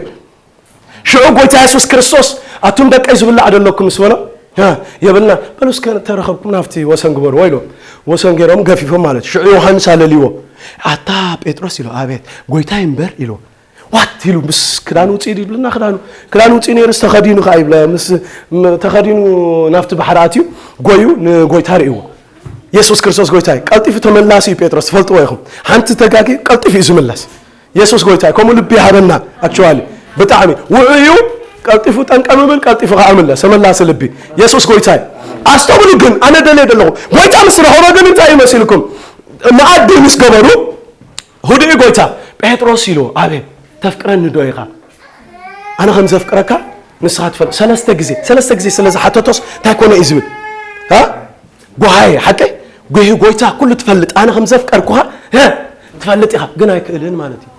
ሽዑ ጎይታ የሱስ ክርስቶስ፣ "ኣቱም ደቀይ ዝብላዕ ዶ ኣለኩም?" ምስ በሎ፣ "እ፣ የብልና። በሉ እስከ ተረኸብኩም ናብቲ ወሰን ግበርዎ" ኢሎም። ወሰን ገይሮም ገፊፎም ማለት እዩ። ሽዑ ዮሃንስ ኣለልይዎ። "ኣታ ጴጥሮስ" ኢሎ፣ "ኣቤት ጎይታይ እምበር" ኢሎ። "ዋት?" ኢሉ ምስ ክዳኑ ውፅኢ ይብልና፣ ክዳኑ፣ ክዳኑ ውፅኢ ነይሩ፣ ተኸዲኑ ከዓ ይብለ፣ ምስ፣ ም-፣ ተኸዲኑ ናብቲ ባሕሪ ኣትዩ፣ ጎዩ ንጎይታ ርእይዎ። የሱስ ክርስቶስ ጎይታ እዩ። ቀልጢፉ ተመላሲ እዩ ጴጥሮስ፣ ትፈልጥዎ ኢኹም። ሓንቲ ተጋጊ ቀልጢፉ እዩ ዝምለስ። የሱስ ጎይታይ ከምኡ ልቢ ይሃበና። ኣክቹዋሊ ብጣዕሚ ውዑይ እዩ። ቀልጢፉ ጠንቀምብል፣ ቀልጢፉ ከዓ ምለስ። ተመላሲ ልቢ። የሱስ ጎይታይ። ኣስተውሉ ግን፣ ኣነ ደልየ ዘለኹ ጎይታ ምስ ረኸቦ ግን እንታይ እዩ መሲልኩም? መኣዲ ምስ ገበሩ፣ ህዱእ ጎይታ ጴጥሮስ ኢሉ፣ ኣቤ፣ ተፍቅረኒ ዶ ኢኻ? ኣነ ከም ዘፍቅረካ ንስኻ ትፈልጥ። ሰለስተ ግዜ፣ ሰለስተ ግዜ ስለ ዝሓተቶስ እንታይ ኮነ እዩ ዝብል? እ? ጓሃየ፣ ሓቀይ? ጉሂ ጎይታ ኩሉ ትፈልጥ፣ ኣነ ከም ዘፍቀርኩኻ፣ እ? ትፈልጥ ኢኻ፣ ግን ኣይክእልን ማለት እዩ።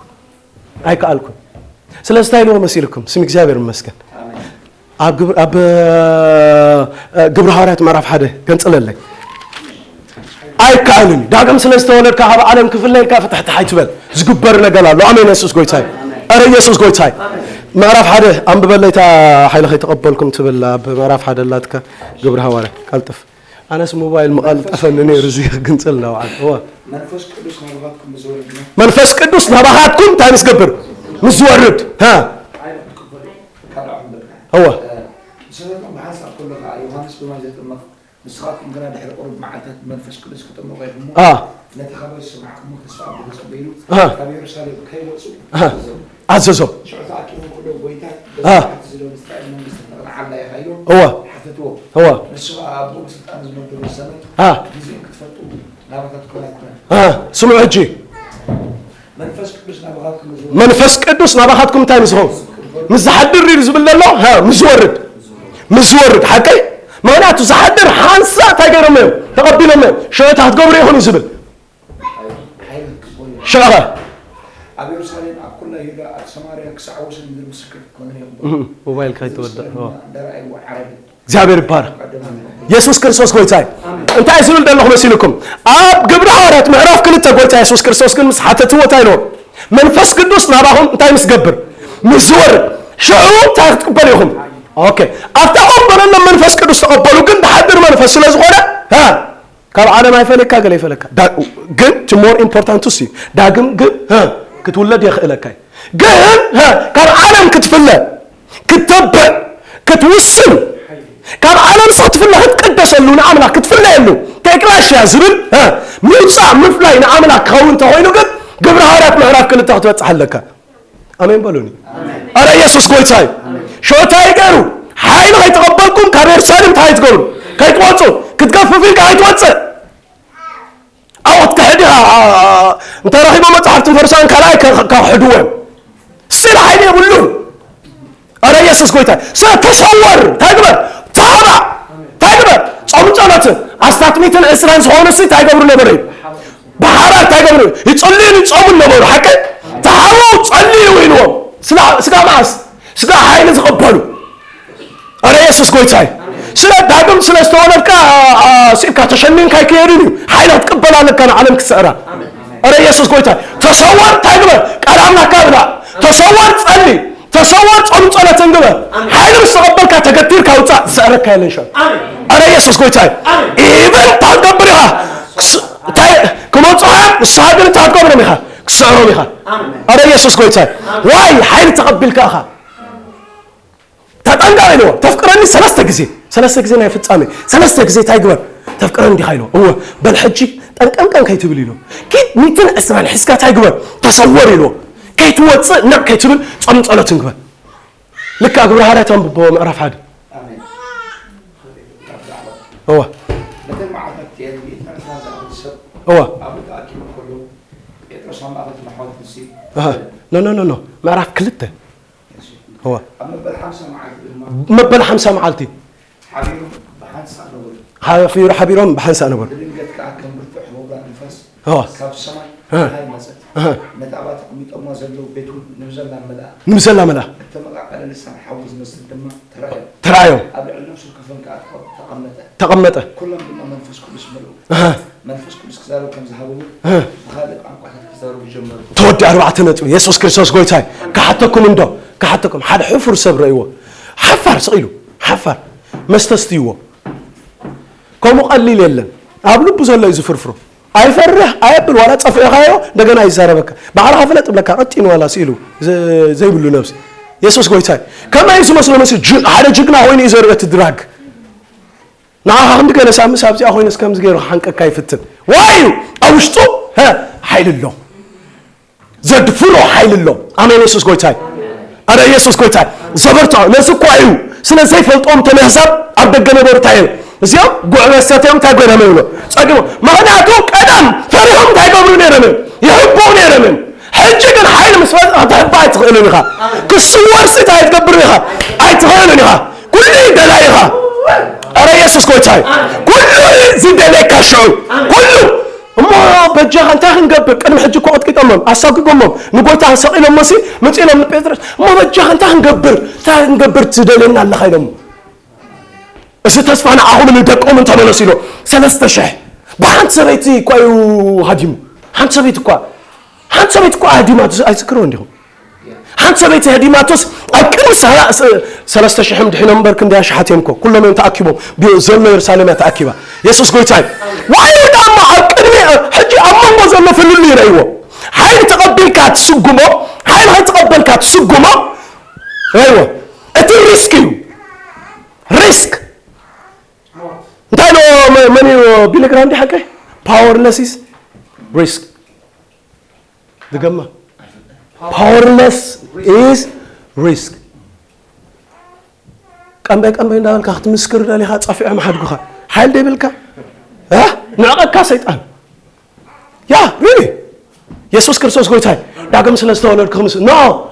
ኣይከኣልኩን። ስለዚ እንታይ ኢልዎ መሲልኩም? ስም እግዚኣብሔር ይመስገን። ኣብ ግብር-፣ ኣብ፣ እ፣ ግብሪ ሃዋርያት ምዕራፍ ሓደ ገንጽለለይ። ኣይከኣልን እዩ። ዳግም ስለ ዝተወለድካ ካብ ዓለም ክፍለ ኢልካ ፍትሕትሕ ኣይትበል። ዝግበር ነገር ኣሎ። ኣሜን። የሱስ ጎይታይ። ኣረ የሱስ ጎይታይ። ምዕራፍ ሓደ ኣንብበለይ፣ እታ ሓይሊ ከይተቐበልኩም ትብል ኣብ ምዕራፍ ሓደ ኣላትካ ግብሪ ሃዋርያ። ቀልጥፍ። ኣነስ ሞባይል ምቐልጠፈኒ ነይሩ፣ እዚ ክግንጽል እናወዓለ። እወ። መንፈስ ቅዱስ ናባኻትኩም ምስ ወረደ። መንፈስ ቅዱስ ናባኻትኩም እንታይ ምስ ገብር? ምስ ዝወርድ። ሃ። ሓይሊ ክትቅበሉ ካልእ ዓቕሚ በቃ። እወ። እ፣ ንስኻትኩም ብሓንሳእ ከሎ ከኣ ዮሃንስ ብማይ ዘጥምቕ፣ ንስኻትኩም ግና ድሕሪ ቁሩብ መዓልታት ብመንፈስ ቅዱስ ክትጥመቑ ኢኹም እሞ፣ አ። ነቲ ካባይ ዝሰማዕኩሞ ተስፋ ኣቦ ተጸበዩ። አ። ካብ የሩሳሌም ከይወጹ አ። ኣዘዞም። ኣዘዞም። ሽዑ ተኣኪቦም ከለዉ፣ ጎይታ አ። በዚ መዓልቲ እዚ ዶ ንእስራኤል መንግስቲ ተቕንዓላ ኢኻ? ኢሎም እወ። ሓተትዎ። እወ። ንሱ ኸኣ ኣቦኡ ስልጣን ዝመደቦ ዘመን አ። ግዜን ክትፈልጡ ናባኻትኩም ኣይኮነን። አ። ስምዑ ሕጂ። መንፈስ ቅዱስ ናባኻትኩም ምስ ዝወርድ። መንፈስ ቅዱስ ናባኻትኩም እንታይ ምስ ዝኸውን? ምስ ዝሓድር እዩ ዝብል ዘሎ? ሃ፣ ምስ ዝወርድ። ምስ ዝወርድ፣ ሓቀይ? ምኽንያቱ ዝሓድር ሓንሳእ እንታይ ገይሮም እዮም? ተቐቢሎም እዮም። ሽዑ እንታይ ክትገብሩ ኢኹም እዩ ዝብል። ሓይሊ ክትቅበሉ ኢኹም። ሽዑ ኸ? ኣብ የሩሳሌም፣ ኣብ ኩላ ይሁዳ፣ ኣብ ሰማርያ ክሳዕ ወሰን ምድሪ ምስክር ክትኮኑ ኢኹም። እህ፣ ሞባይል ከይትወድእ። እዚ ድማ እንዳረኣይዎ ዓረብን እግዚኣብሔር ይባረክ። የሱስ ክርስቶስ ጎይታ እዩ። እንታይ ዝብል ዘለኹ መሲልኩም? ኣብ ግብሪ ሃዋርያት ምዕራፍ ክልተ ጎይታ የሱስ ክርስቶስ ግን ምስ ሓተትዎ እንታይ ኢልዎ? መንፈስ ቅዱስ ናባኹም እንታይ ምስ ገብር? ምስ ዝወርድ። ሽዑ እንታይ ክትቅበሉ ኢኹም? ኦኬ። ኣብታ ቆበለሎም መንፈስ ቅዱስ ተቐበሉ፣ ግን ዝሓድር መንፈስ ስለ ዝኾነ፣ ሃ፣ ካብ ዓለም ኣይፈለካ፣ ገለ ይፈለካ። ዳ-፣ ግን እቲ ሞር ኢምፖርታንት እሱ እዩ። ዳግም ግን፣ ሃ፣ ክትውለድ የኽእለካ እዩ። ግን፣ ሃ፣ ካብ ዓለም ክትፍለ፣ ክትተብዕ፣ ክትውስን፣ ካብ ዓለም ሲ ክትፍለ፣ ክትቅደሰሉ፣ ንኣምላኽ ክትፍለየሉ፣ ከኤክላሽያ ዝብል፣ ሃ፣ ምውፃእ፣ ምፍላይ ንኣምላኽ ክኸውን እንተኾይኑ ግን፣ ግብሪ ሃዋርያት ምዕራፍ ክልተ ክትበፅሕ ኣለካ። ኣሜን በሉኒ። ኣረ የሱስ ጎይታ እዩ። ሽዑ እንታይ ገይሩ? ሓይሊ ከይተቐበልኩም ካብ የሩሳሌም እንታይ ኣይትገብሩ? ከይትወፁ። ክትገፍፍ ኢልካ ኣይትወፅእ። ኣብኡ ክትክሕድ ኢኻ። እንተ ረኺቦም መጻሕፍትን ፈሪሳውያን ካልኣይ ከ-፣ ከ-፣ ከኽሕድዎ እዮም። ስለ ሓይሊ የብሉን። ኣረ የሱስ ጎይታ። ስለ ተሰወር፣ እንታይ ግበር? ተባዕ፣ እንታይ ግበር? ጾምን ጸሎትን። ኣስታት ሚእትን ዕስራን ዝኾኑ ሲ እንታይ ገብሩ ነበሩ? ብሓባር እንታይ ገብሩ? ይጽልዩን ይጾሙን ነበሩ። ሓቂ? ተሓቡ ጸልዩ ኢልዎም። ስጋ፣ ስጋ መዓስ? ስጋ ሓይሊ ዝቐበሉ። ኣረ የሱስ ጎይታይ። ስለ ዳግም ስለ ዝተወለድካ፣ ኣ፣ ኣ፣ ስኢካ ተሸሚምካ ኣይክየድን እዩ። ሓይሊ ክትቅበል ኣለካ ንዓለም ክትስዕራ። ኣረ የሱስ ጎይታይ። ተሰወር እንታይ ግበር? ቃል ኣምላኽካ ብላዕ። ተሰወር ጸሊ። ተሰወር ጾም ጸሎትን ግበር። ሓይሊ ምስ ተቐበልካ ተገቲርካ ውጻእ፣ ዝስዕረካ የለን ሸው። ኣረ የሱስ ጎይታይ። ኢቨን እንታይ ክትገብር ኢኻ? ክስ-፣ እንታይ ክመጽኻ? ንስኻ ግን እንታይ ክትገብሮም ኢኻ? ክስዕሮም ኢኻ። ኣረ የሱስ ጎይታይ። ዋይ፣ ሓይሊ ተቐቢልካ ኢኻ። ተጠንቀቕ ኢልዎ። ተፍቅረኒ ሰለስተ ግዜ፣ ሰለስተ ግዜ ናይ ፍጻሜ፣ ሰለስተ ግዜ እንታይ ግበር? ተፍቅረኒ ዲኻ ኢልዎ። እወ፣ በል ሕጂ ጠንቀንቀን ከይትብል ኢልዎ። ኪድ ሚእትን ዕስራን ሒዝካ እንታይ ግበር? ተሰወር ኢልዎ። ከይትወጽእ ነቕ ከይትብል ጾም ጸሎትን ግበር። ልክዕ ግብረ ሃዋርያት ኣንብቦ ምዕራፍ ሓደ። ኣሜን። እወ። በተን መዓልታት እቲአን ሚእትን ዕስራን ዝኣኽል ሰብ እወ። ኣብኡ ተኣኪቦም ከለዉ፣ ጴጥሮስ ኣብ ማእከል እቶም ኣሕዋት ንሱ ኣሃ። ኖ፣ ኖ፣ ኖ፣ ኖ። ምዕራፍ ክልተ። እወ። ኣብ መበል ሓምሳ መዓልቲ ድማ መበል ሓምሳ መዓልቲ። ሓቢሮም ብሓንሳእ ነበሩ። ሓቢሩ-፣ ሓቢሮም ብሓንሳእ ነበሩ። ብድንገት ከኣ ከም ብርቱዕ ህቦብላ ንፋስ እወ። ካብ ሰማይ እህ። ፀሓይ መጸት። እህ። ነቲ ኣብኣ ተቐሚጦምዋ ዘለዉ ቤት እውን ንብዘላ መልኣ። ንብዘላ መልኣ። እተመቓቐለ ልሳን ሓዊ ዝመስል ድማ ተራእዮም። ተራእዮም። ኣብ ልዕሊ ነፍሱ ከፈን ከኣ ተቐ-፣ ተቐመጠ። ተቐመጠ። ኩሎም ድማ መንፈስ ቅዱስ መልኡ። እህ። መንፈስ ቅዱስ ክዛረቡ ከም ዝሃብዎ እህ። ብኻልእ ቋንቋታት ክዛረቡ ጀመሩ። ተወዲ ኣርባዕተ ነጥቢ። የሱስ ክርስቶስ ጎይታ እዩ። ክሓተኩም እንዶ፣ ክሓተኩም። ሓደ ሕፉር ሰብ ረእይዎ። ሓፋር ስቕ ኢሉ፣ ሓፋር። መስተ ኣስትይዎ። ከምኡ ቀሊል የለን። ኣብ ልቡ ዘሎ እዩ ዝፍርፍሮ። ኣይፈርህ፣ ኣየብል፣ ዋላ ጸፊዕኻዮ፣ እንደገና ይዛረበካ። ባዕልኻ ፍለጥ እብለካ፣ ቀጢን ዋላ ስኢሉ፣ ዘ-፣ ዘይብሉ ነብሲ። የሱስ ጎይታ እዩ። ከመይ እዩ ዝመስሎ መሲሉ? ጅ-፣ ሓደ ጅግና ኮይኑ እዩ ዘርእዮ እቲ ድራግ። ንዓኻ ክንዲ ገለ ሳምስ ኣብዚኣ ኮይነስ ከምዚ ገይሩ ክሓንቀካ ይፍትን። ዋይ እዩ? ኣብ ውሽጡ፣ ሀ፣ ሓይሊ ኣሎ። ዘድፍሮ ሓይሊ ኣሎ። ኣሜን። የሱስ ጎይታይ። ኣረ የሱስ ጎይታይ። ዘበርትዖ ነዚ እኳ እዩ። ስለ ዘይፈልጦም ተመህዛብ ኣብ ደገ ነበሩ እንታይ እዮም? እዚኦም ጉዕ መሰት እዮም። እንታይ ኮይኖም ይብሎ? ጸጊቦም። ምኽንያቱ ቀደም ፈሪሆም እንታይ ይገብሩ ነይሮም እዮም? ይሕብኡ ነይሮም እዮም። ሕጂ ግን ሓይሊ ምስ መጽእ ክትሕባ ኣይትኽእልን ኢኻ። ክስወር ስእቲ ኣይትገብርን ኢኻ። ኣይትኽእልን ኢኻ። ኩሉ ይደላ ኢኻ። ኣረ የሱስ ጎይታይ። ኩሉ ዝደለካ ሽዑ። ኩሉ እሞ በጃኻ እንታይ ክንገብር? ቅድሚ ሕጂ እኮ ቀጥቂጦሞም፣ ኣሳጒጎሞም፣ ንጎይታ ሰቒሎሞሲ፣ መጺኦም ንጴጥሮስ፣ "እሞ በጃኻ እንታይ ክንገብር? እንታይ ክንገብር ትደልየና ኣለኻ?" ኢሎሞ። "እዚ ተስፋ ንዓኹምን ንደቅኹምን ተመለሱ" ኢሎ። ሰለስተ ሽሕ ብሓንቲ ሰበይቲ እኳ እዩ ሃዲሙ። ሓንቲ ሰበይቲ እኳ፣ ሓንቲ ሰበይቲ እኳ ሃዲማ ኣይትዝክርዎ እንዲኹም። ሓንቲ ሰበይቲ ሃዲማቶስ ኣብ ቅድሚ ሰላ-፣ ሰ-፣ ሰለስተ ሽሕ ድሒኖም እምበር ክንደይ ኣሽሓት እዮም እኮ። ኩሎም እዮም ተኣኪቦም። ብ-፣ ዘሎ የሩሳሌም እያ ተኣኪባ። የሱስ ጎይታ እዩ። ዋይ ዳሞ ኣብ ቅድሚ፣ ሕጂ ኣብ መንጎ ዘሎ ፍልልይ ረእይዎ። ሓይሊ ተቐቢልካ ትስጉሞ፣ ሓይሊ ከይተቐበልካ ትስጉሞ ረእይዎ። እቲ ሪስክ እዩ። ሪስክ። እንታይ ኢሉ መ-፣ መን እዩ ቢሊ ግራሃም ድዩ ሓቀይ? Powerless is risk። ድገማ። Powerless is risk። ቀንበይ ቀንበይ እንዳበልካ ክትምስክር ደሊኻ ጸፊዖም ሓድጉኻ። ሓይሊ ደይብልካ? እ? ንዕቐካ ሰይጣን። ያ፣ ሪሊ። የሱስ ክርስቶስ ጎይታይ። ዳግም ስለ ዝተወለድኩ ምስ-፣ ኖ፣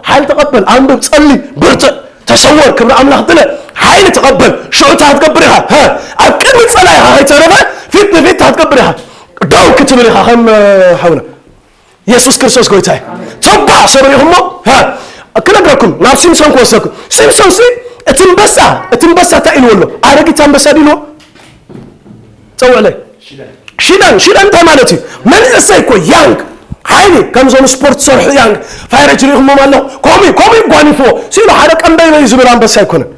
ሓይሊ ተቐበል፣ ኣንብብ፣ ጸሊ፣ ብርትዕ፣ ተሰወር፣ ክብሪ ኣምላኽ ድለ፣ ሓይሊ ተቐበል። ሽዑ እንታይ ክትገብር ኢኻ? ሀ? ኣብ ቅድሚ ጸላኢኻ ከይተረፈ ፊት ንፊት እንታይ ክትገብር ኢኻ? ደው ክትብል ኢኻ ከም፣ እ፣ ሓውና። የሱስ ክርስቶስ ጎይታይ። ተባዕ ሰብ ርኢኹሞ? ሀ? ክነግረኩም፣ ናብ ሲምሶን ክወስደኩም። ሲምሶን ሲ እቲ ኣንበሳ፣ እቲ ኣንበሳ እንታይ ኢልዎ ኣሎ? ኣረጊት ኣንበሳ ድኢልዎ? ጸውዕለይ። ሽደን፣ ሽደን እንታይ ማለት እዩ? መንእሰይ እኮ ያንግ፣ ሓይሊ፣ ከምዞም ስፖርት ዝሰርሑ ያንግ፣ ፋይረጅ ርኢኹሞም ኣለኹ? ከምኡ፣ ከምኡ ይጓኒፍዎ። ሲሉ ሓደ ቀንበይ በይ ዝብል ኣንበሳ ኣይኮነን።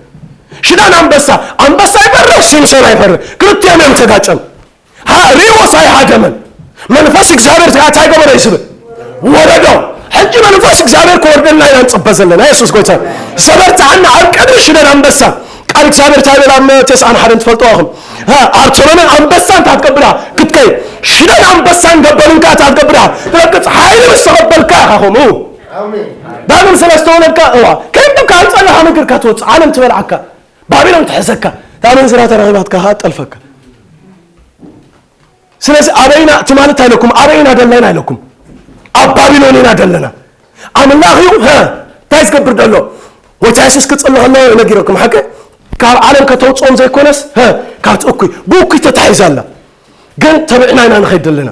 ሽደን ኣንበሳ፣ ኣንበሳ ይፈርህ፣ ሲምሶን ኣይፈርህ። ክልቲኦም እዮም ተጋጨም። ሪኦስ ኣይሃደመን። መንፈስ እግዚኣብሔር እንታይ ገበረ እዩ ዝብል? ወረዶ። ሕጂ መንፈስ እግዚኣብሔር ክወርደልና ኢና ንጽበ ዘለና። የሱስ ጎይታ። ዘበርትዓና ኣብ ቅድሚ ሽደን ኣንበሳ። ቃል እግዚኣብሔር እንታይ ይብል ኣብ ተስዓን ሓደን ትፈልጥዎ ኢኹም። እ፣ ኣርተመንን ኣንበሳ እንታይ ትገብራ? ክትከይ። ሽደን ኣንበሳን ገበልን ከኣ እንታይ ትገብራ? ትረግጽ። ሓይሊ ምስ ተቐበልካ ኢኻ ከምኡ። ኣሜን። ዳግም ስለ ዝተወለድካ፣ እዋ፣ ከይድካ ኣብ ጸላኻ እግርካ ትወጽእ፣ ዓለም ትበልዓካ፣ ባቢሎን ትሕዘካ፣ እታ ኣመንዝራ ተረኺባትካ ከኣ ትጠልፈካ። ስለዚ ኣበይና፣ ትማሊ እንታይ ኢለኩም? ኣበይና ደለና ኢለኩም? ኣብ ባቢሎን ኢና ደለና። ኣምላኽ እዩ፣ ሀ፣ እንታይ ዝገብር ደሎ? ጎይታ የሱስ ክጽሊ ከሎ ነጊረኩም፣ ሓቂ? ካብ ዓለም ከተውጽኦም ዘይኮነስ፣ ሀ፣ ካብቲ እኩይ፣ ብእኩይ ተታሒዛ ኣላ። ግን ተቢዕና ኢና ንኸይድ ዘለና።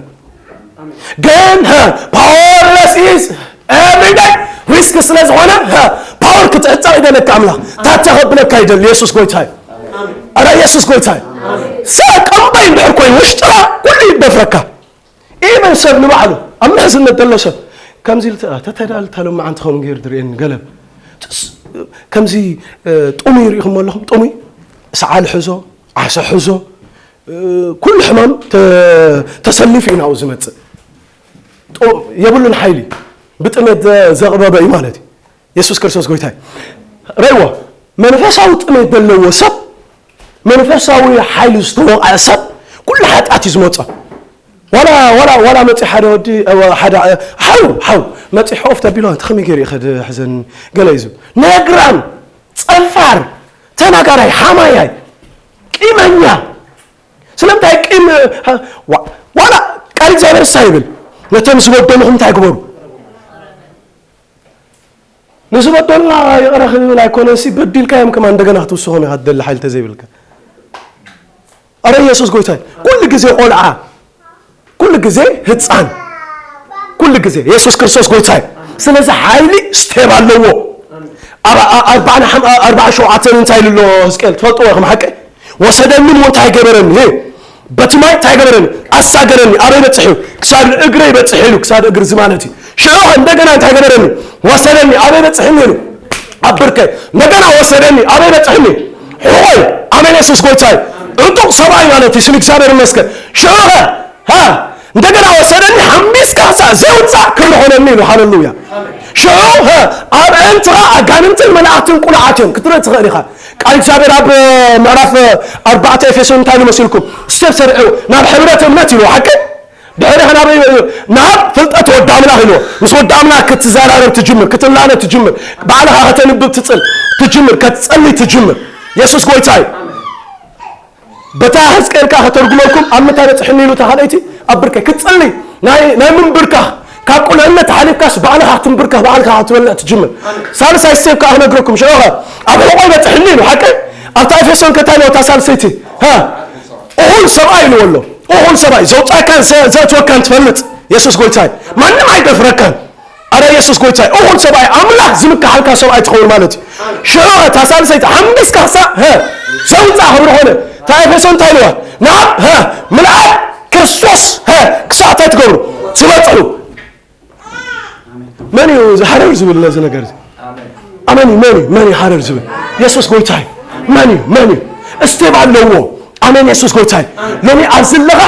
ግን፣ ሀ፣ powerless is every day risk ስለ ዝኾነ፣ ሀ፣ ፓወር ክትዕጠቕ ይደለካ ኣምላኽ። ታታ ከብለካ ይደሊ። የሱስ ጎይታ እዩ። ኣረ የሱስ ጎይታ እዩ። ሰብ ቀንበይ እንድሕር ኮይኑ ውሽጥኻ ኩሉ ይደፍረካ። ኢቨን ሰብ ንባዕሉ ኣብ ምሕዝነት ዘሎ ሰብ ከምዚ ኢሉ ተ-፣ ተተዳልታ ሎማዓንቲ ከምኡ ገይሩ ድርእየኒ ገለ። ትስ-፣ ከምዚ፣ እ፣ ጥሙይ ርኢኹሞ ኣለኹም? ጥሙይ ሰዓል ሕዞ፣ ዓሳ ሕዞ፣ እ፣ ኩሉ ሕማም ተ-፣ ተሰሊፉ እዩ ናብኡ ዝመጽእ። ጦ-፣ የብሉን ሓይሊ፣ ብጥሜት ዘ-፣ ዘቕበበ እዩ ማለት እዩ። የሱስ ክርስቶስ ጎይታ እዩ። ረእይዎ፣ መንፈሳዊ ጥሜት ዘለዎ ሰብ፣ መንፈሳዊ ሓይሊ ዝተወቕዐ ሰብ፣ ኩሉ ሓጢኣት እዩ ዝመጾ። ዋላ፣ ዋላ፣ ዋላ መጺ ሓደ ወዲ፣ እ፣ ሓደ፣ እ፣ ሓው፣ ሓው፣ መጺ ሕቑፍ ተቢሉ፣ "ኣንተ ከመይ ገይሩ እዩ ከድሕዘኒ?" ገለ እዩ ዝብል። ነግራም፣ ጸፋር፣ ተናጋራይ፣ ሓማያይ፣ ቂመኛ። ስለምንታይ ቂም፣ እ፣ ዋ-፣ ዋላ ቃል እግዚኣብሔር እንታይ ይብል? ነቶም ዝበደሉኹም እንታይ ግበሩ? ንዝበደሉኻ ይቕረ ክብል ኣይኮነንሲ፣ በዲልካዮም ከማን እንደገና ክትውስኾም ኢኻ ትደሊ ሓይሊ ተዘይብልካ። ኣረ የሱስ ጎይታይ፣ ኩሉ ግዜ ቆልዓ፣ ኩሉ ግዜ ህፃን፣ ኩሉ ግዜ የሱስ ክርስቶስ ጎይታይ። ስለዚ ሓይሊ ስቴብ ኣለዎ። ኣብ፣ ኣ-፣ ኣርባዓን ሓም-፣ ኣርባዓ ሸውዓተን እንታይ ኢሉ ኣሎ ህዝቅኤል? ትፈልጥዎ ኢኹም ሓቂ? ወሰደኒ እሞ እንታይ ገበረኒ? ሄ፣ በቲ ማይ እንታይ ገበረኒ? ኣሳገረኒ። ኣበይ በጽሕ እዩ? ክሳብ እግረይ በጽሕ ኢሉ፣ ክሳብ እግሪ እዚ ማለት እዩ። ሽዑ እንደገና እንታይ ገበረኒ? ወሰደኒ። ኣበይ በጽሕኒ ኢሉ? ኣብ ብርከይ። እንደገና ወሰደኒ። ኣበይ በጽሕኒ? ሕቖይ። ኣሜን፣ የሱስ ጎይታይ። ዕጡቕ ሰብኣይ ማለት እዩ። ስም እግዚኣብሔር ይመስገን። ሽዑ ኸ፣ ሃ፣ እንደገና ወሰደኒ፣ ሓምቢስካ ክሳዕ ዘይውጻእ ክብሪ ኾነኒ ኢሉ። ሃሌሉያ። ሽዑ፣ ሃ፣ ኣብ ኣዕንትኻ ኣጋንንትን መላእኽትን ቁኑዓት እዮም። ክትርኢ ትኽእል ኢኻ። ቃል እግዚኣብሔር ኣብ ምዕራፍ ኣርባዕተ ኤፌሶን እንታይ ኢሉ መሲልኩም? ስቴፕ ሰርዑ ናብ ሕብረት እምነት ኢሉ፣ ሓቂ? ድሕሪኻ ናበይ? ናብ ፍልጠት ወዲ ኣምላኽ ኢልዎ። ምስ ወዲ ኣምላኽ ክትዘራረብ ትጅምር፣ ክትላነ ትጅምር፣ ባዕልኻ ከተንብብ ትጽል ትጅምር፣ ከትጸልይ ትጅምር። የሱስ ጎይታ እዩ። በታ ሕዝቅኤል ከኣ ከተርጉመልኩም፣ ኣብ ምንታይ በጽሕኒ ኢሉ እታ ካልኣይቲ ኣብ ብርከይ ክትጸልይ፣ ናይ ናይ ምንብርካኽ፣ ካብ ቁልዕነት ሓሊፍካስ ባዕልኻ ክትንብርከኽ፣ ባዕልኻ ክትበልዕ ትጅምር። ሳልሳይ ስቴፕ ከኣ ክነግረኩም ሽዑ ኸ ኣብ ሕቖይ በጽሕኒ ኢሉ ሓቀይ ኣብታ ኤፌሶን ከታይ ነታ ሳልሰይቲ ሃ እኹል ሰብኣይ ኢልዎ ኣሎ። እኹል ሰብኣይ ዘውጻእካን ዘእትወካን ትፈልጥ። የሱስ ጎይታይ ማንም ኣይደፍረካን። ኣረ የሱስ ጎይታይ እኹል ሰብኣይ ኣምላኽ ዝምክሓልካ ሰብኣይ ትኸውን ማለት እዩ። ሽዑ እታ ሳልሰይቲ ሓምበስካ ክሳዕ ሰውጻ ክብሪ ኾነ። እታ ኤፌሶን እንታይ ኢልዋ ናብ ምልኣት ክርስቶስ ክሳዕ እንታይ ትገብሩ ትበጽሑ። መን እዩ እዚ ሃረር ዝብል ነዚ ነገር እዚ? ኣመን እዩ። መን እዩ መን እዩ መን እዩ ሃረር ዝብል? የሱስ ጎይታ እዩ። መን እዩ መን እዩ እስቴብ ኣለዎ? ኣሜን። የሱስ ጎይታ እዩ። ሎሚ ኣብዚ ኣለኻ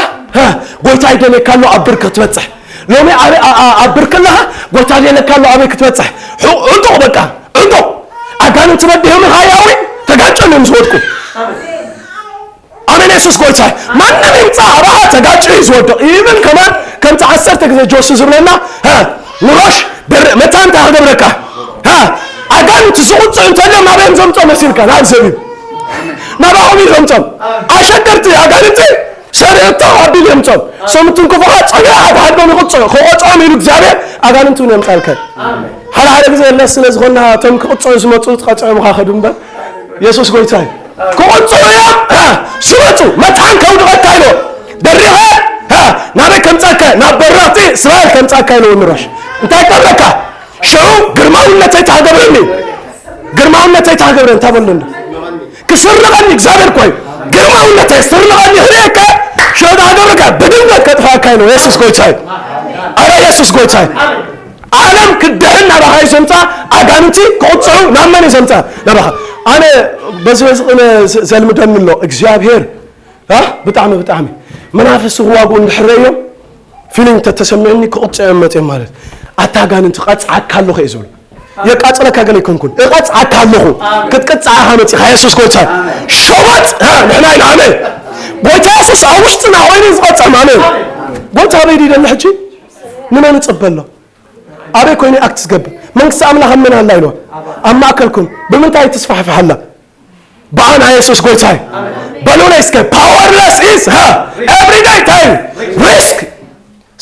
ጎይታይ ደልየካ ኣሎ ኣብ ብርክ ክትበጽሕ። ሎሚ ኣብ ብርክ ኣለኻ ጎይታ ደልየካ ኣሎ ኣበይ ክትበጽሕ? ዕጡቕ በቃ ዕጡቕ ኣጋንንቲ በዲሆም ኢኻ ያዊ ተጋጨሎም ዝወድቁ። ኣሜን። የሱስ ጎይታ እዩ። ማንም ይምጻእ ኣባኻ ተጋጭ እዩ ዝወድቕ። ኢብን ከማን ከምቲ ዓሰርተ ግዜ ጆሲ ዝብለና ንሮሽ መታን እንታይ ክገብረካ? ኣጋንንቲ ዝቕጽዑ እንተልዮም ናበዮም ዘምጾም መሲልካ ናብ ሰብ እዩ ናባኹም እዩ ዘምጾም። ኣሸገርቲ ኣጋንንቲ ሰሪዕቶ ኣቢል የምጾም። ሰምትን ክፉኻ ጸገ ሓድሓዶም ይቕጽዑ ክቐጽዖም ኢሉ እግዚኣብሔር ኣጋንንቲ እውን የምጻልከን። ሓደ ሓደ ግዜ የለ ስለ ዝኾና እቶም ክቕጽዑ ዝመጹ ትቐጽዖም ኻ ከዱ እምበር የሱስ ጎይታ እዩ። ክቕጽዑ እዮም ስመጹ መታን ከውድቐካ ኢሎ ደሪኸ ናበይ ከምጻካ ናብ በረኽቲ እስራኤል ከምጻካ ኢሎ ምራሽ እንታይ ገብረካ? ሽዑ ግርማውነተይ ታገብረኒ ግርማውነተይ ታገብረ እንታይ በሎ እንዶ ክስርቐኒ እግዚኣብሔር ኮይ ግርማውነተይ ስርቐኒ ህርየካ ሽዑ ታገብረካ ብድንገት ከጥፋካ ኢሎ የሱስ ጎይታይ። ኣረ የሱስ ጎይታይ። ዓለም ክድሕን ናባኻ እዩ ዘምጻ። ኣጋንንቲ ክቕጽዑ ናብ መን እዩ ዘምጻ? ናባኻ። ኣነ በዚ በዚ ቅነ ዘልምደኒ ኣሎ እግዚኣብሔር ብጣዕሚ ብጣዕሚ መናፍስቲ ክዋግኡ እንድሕር እዮም ፊሊንግ ተተሰሚዕኒ ክቕጽዑ እዮም መጽኦም ማለት ኣታ ኣጋንንቲ ቀጽዓካ ኣለኹ እዩ ዝብሉ። የቃጽለካ ገለ ኣይኮንኩን እቐጽዓካ ኣለኹ። ክትቅጽዓኻ መጺኻ የሱስ ጎይታ ሸወጥ ንሕና ኢና ኣሜን። ጎይታ የሱስ ኣብ ውሽጥና ኮይኑ ዝቐጽዕ ኣሜን። ጎይታ ኣበይ ድዩ ዘሎ ሕጂ? ንመን ይጽበ ኣሎ? ኣበይ ኮይኑ ኣክት ዝገብር መንግስቲ ኣምላኽ ኣብ መን ኣላ ኢልዋ ኣብ ማእከልኩም ብምንታይ ትስፋሕፍሕ ኣላ? ብኣና የሱስ ጎይታይ በሉለይ እስከ powerless is everyday time risk።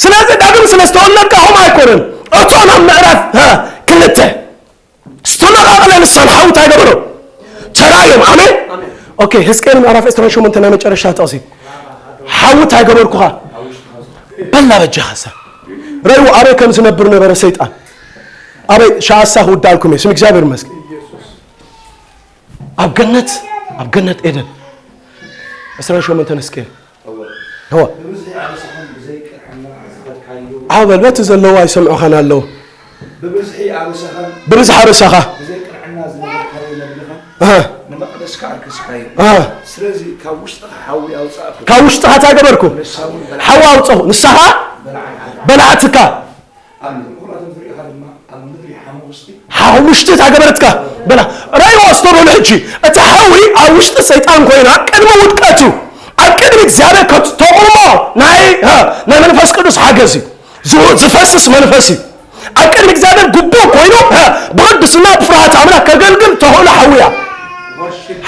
ስለዚ ዳግም ስለ ዝተወለድካ ኹም ኣይኮነን እቶ ናብ ምዕራፍ ክልተ ዝተመቓቐለ ንሳን ሓዊ እንታይ ገበሮ ተራዮም ኣሜን። ኦኬ ህዝቅኤል ምዕራፍ ዕስራን ሸሞንተ ናይ መጨረሻ ጥቕሲ ሓዊ እንታይ ገበርኩኻ በላ በጃኻ እሳ ረእይዎ ኣበይ ከም ዝነብር ነበረ ሰይጣን ኣበይ ሸዓሳ ክውዳልኩም እየ ስም እግዚኣብሔር ይመስገን ኣብ ገነት ኣብ ገነት ኤደን ዕስራን ሸሞንተን ህዝቅኤል እወ ዓው በል በቲ ዘለዉ ኣይሰምዑኻን ኣለዉ ብብዝሒ ኣበሳኻ ካብ ውሽጥኻ እንታይ ገበርኩ ሓዊ ኣውፀኹ ንስኻ በላዕትካ ሓሙሽቲ እንታይ ገበረትካ በላ ረይዎ ኣስተውዕሉ ሕጂ እቲ ሓዊ ኣብ ውሽጢ ሰይጣን ኮይና ቅድሚ ውድቀቱ ኣብ ቅድሚ እግዚኣብሔር ከተቑሞ ናይ ናይ መንፈስ ቅዱስ ሓገዝ እዩ ዝፈስስ መንፈስ እዩ ኣብ ቅድሚ እግዚኣብሔር ግቡእ ኮይኑ ብቅድስና ብፍርሃት ኣምላክ ከገልግል ተኽእሎ ሓውያ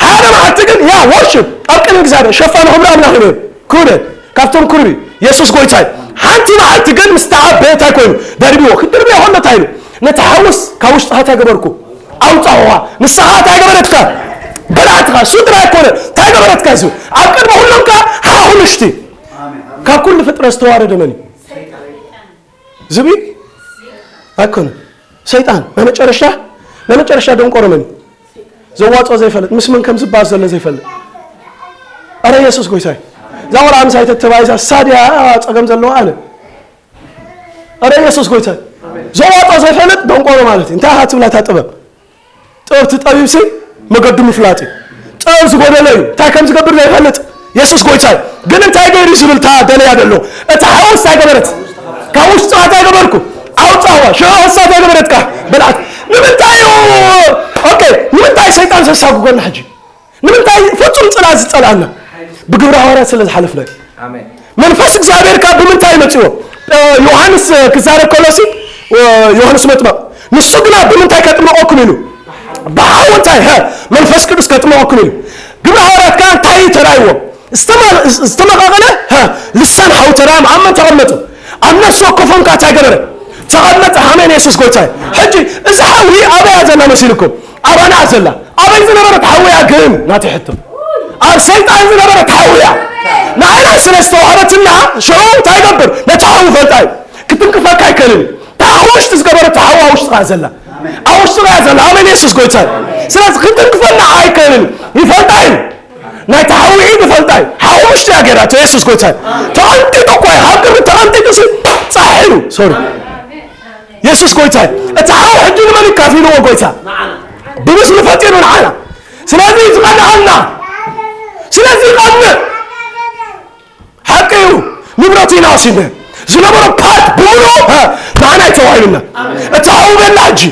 ሓደ መዓልቲ ግን ያ ወርሽፕ ኣብ ቅድሚ እግዚኣብሔር ሸፋኑ ክብሪ ኣምላክ እዩ ክብረ ካብቶም ክብሪ የሱስ ጎይታይ ሓንቲ መዓልቲ ግን ምስ ተዓበየ እንታይ ኮይኑ ደርብዎ ክድርብዮ ከሎ እንታይ ኢሉ ነቲ ሓውስ ካብ ውሽጥኻ እንታይ ገበርኩ ኣውፃኹኻ ንስኻ እንታይ ገበረትካ በላዕትኻ እሱ ጥራይ ኣይኮነ እንታይ ገበረትካ እሱ ኣብ ቅድሚ ኩሎም ከዓ ሓኹ ምሽቲ ካብ ኩሉ ፍጥረት ዝተዋረደ መን እዩ ዝብኢ ኣይኮነ ሰይጣን ናይ መጨረሻ ናይ መጨረሻ ደንቆሮ መን እዩ ዘዋፅኦ ዘይፈልጥ ምስ መን ከም ዝበኣስ ዘሎ ዘይፈልጥ ኣረ የሱስ ጎይታይ እዛ ቆልዓ ምሳይ ተተባኢሳ ሳድያ ፀገም ዘለዋ ኣነ ኣረ የሱስ ጎይታይ ዘዋፅኦ ዘይፈልጥ ደንቆሮ ማለት እዩ እንታይ ኢኻ ትብላ እታ ጥበብ ጥበብ ትጠቢብሲ መገዱ ምፍላጥ እዩ ጥበብ ዝጎደሎ እዩ እንታይ ከም ዝገብር ዘይፈልጥ የሱስ ጎይታይ ግን እንታይ ገይሩ ዝብል እታ ደለያ ዘሎ እታ ሓወስ እንታይ ገበረት ካብ ውሽጥኻ እንታይ ገበርኩ ኣውፃዋ ሽዑ ኸሳ እንታይ ገበረትካ በልዓት ንምንታይ እዩ ኦኬ ንምንታይ ሰይጣን ዘሳጉጎና ሕጂ ንምንታይ ፍጹም ጽላእ ዝጸልኣና ብግብረ ሃዋርያት ስለ ዝሓለፍና እዩ መንፈስ እግዚኣብሔር ካብ ብምንታይ መጽዎ? ዮሃንስ ክዛረብ ከሎሲ ዮሃንስ መጥመቕ ንሱ ግና ብምንታይ ከጥምቐኩም ኢሉ ብሓው እንታይ መንፈስ ቅዱስ ከጥምቐኩም ኢሉ። ግብረ ሃዋርያት ከኣ እንታይ ተራይዎ? ዝተመቐቐለ ልሳን ሓው ተራም ኣብ መን ተቐመጡ? ኣብ ነፍሲ ወከፎም ከኣ እንታይ ገበረ? ተቐመጠ። ኣሜን። የሱስ ጎይታ። ሕጂ እዚ ሓዊ ኣበያ ዘላ መሲልኩም? ኣባና ዘላ። ኣበይ ዝነበረት ሓዊ እያ ግን ናቲ ሕቶ? ኣብ ሰይጣን ዝነበረት ሓዊ እያ። ንዓና ስለ ዝተዋህበትና ሽዑ እንታይ ይገብር? ነቲ ሓዊ ፈልጣ እዩ። ክትንክፈካ ኣይክእልን እዩ። እታ ኣብ ውሽጢ ዝገበረቶ ሓዊ ኣብ ውሽጥኻ እያ ዘላ። ኣብ ውሽጥኻ እያ ዘላ። ኣሜን። የሱስ ጎይታ እዩ። ስለዚ ክትንክፈና ኣይክእልን እዩ። ይፈልጣ እዩ። ናይቲ ሓዊ ኢድ ይፈልጣ እዩ። ሓዊ ውሽጢ እያ ገይራቶ። የሱስ ጎይታ እዩ። ተቐንጢጡ እኮ እዩ። ካብ ቅድሚ ተቐንጢጡ ሲ ጻሒሩ። ሶሪ። የሱስ ጎይታ እዩ። እቲ ሓዊ ሕጂ ንመን ይካፊልዎ ጎይታ? ብምስሊ ፈጢሩ ንዓና። ስለዚ ዝቐንኣልና። ስለዚ ይቐንእ። ሓቂ እዩ። ንብረቱ ኢና ወሲድና። ዝነበሮ ፓርት ብምሉኡ ንዓና እዩ ተዋሂብና። እቲ ሓዊ በላ ሕጂ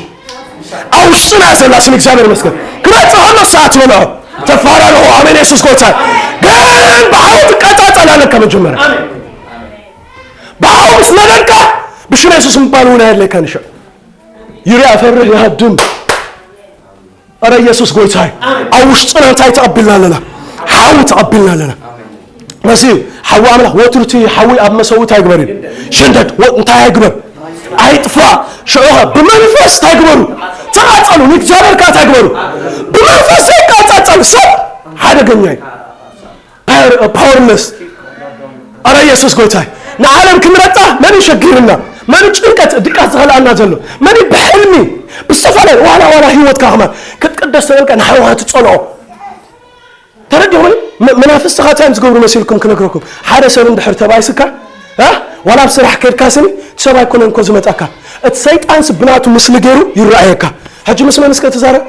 ኣብ ውሽጥና ዘላ ስም እግዚኣብሔር ይመስገን። ክመጽእ ከሎ ሰዓት በልዖ። ተፋራርዖ። ኣሜን። የሱስ ጎይታ። ግን ብሓዊ ትቀጻጸል ኣለካ መጀመርያ። ብሓዊ ምስ ነበርካ ብሽም የሱስ ምባል እውን ኣየድለካ ንሽዕ። ይርያ ፈርህ ይሃድም። ኣረ የሱስ ጎይታ እዩ። ኣብ ውሽጥና እንታይ ተቐቢልና ኣለና? ሓዊ ተቐቢልና ኣለና። መሲ ሓዊ ኣምላኽ ወትሩ እቲ ሓዊ ኣብ መሰዊ እንታይ ግበር እዩ? ሽንደድ። ወ-፣ እንታይ ኣይግበር? ኣይጥፋእ። ሽዑ ኸ ብመንፈስ እንታይ ግበሩ? ተቓጸሉ። ንእግዚኣብሔር ከኣ እንታይ ግበሩ? ብመንፈስ ዘይቃጻጸል ሰብ ሓደገኛ እዩ። ፓወር-፣ ፓወርለስ። ኣረ የሱስ ጎይታ እዩ። ንዓለም ክንረጣ መን ይሸጊርና? መን ጭንቀት ድቃስ ዝኸልኣና ዘሎ? መን ብሕልሚ ብዝተፈላለየ ዋላ ዋላ ህይወትካ ከማን ክትቅደስ ተበልካ ንሓውኻ ትጸልኦ። ተረዲኹም? መ-፣ መናፍስቲ ኻትያን ዝገብሩ መሲልኩም ክነግረኩም። ሓደ ሰብ እንድሕር ተባይስካ፣ እ? ዋላ ኣብ ስራሕ ከድካ ስኒ፣ እቲ ሰብ ኣይኮነን እኮ ዝመጻካ። እቲ ሰይጣን ስ ብናቱ ምስሊ ገይሩ ይረኣየካ። ሕጂ ምስ መን እስከ ትዛረብ?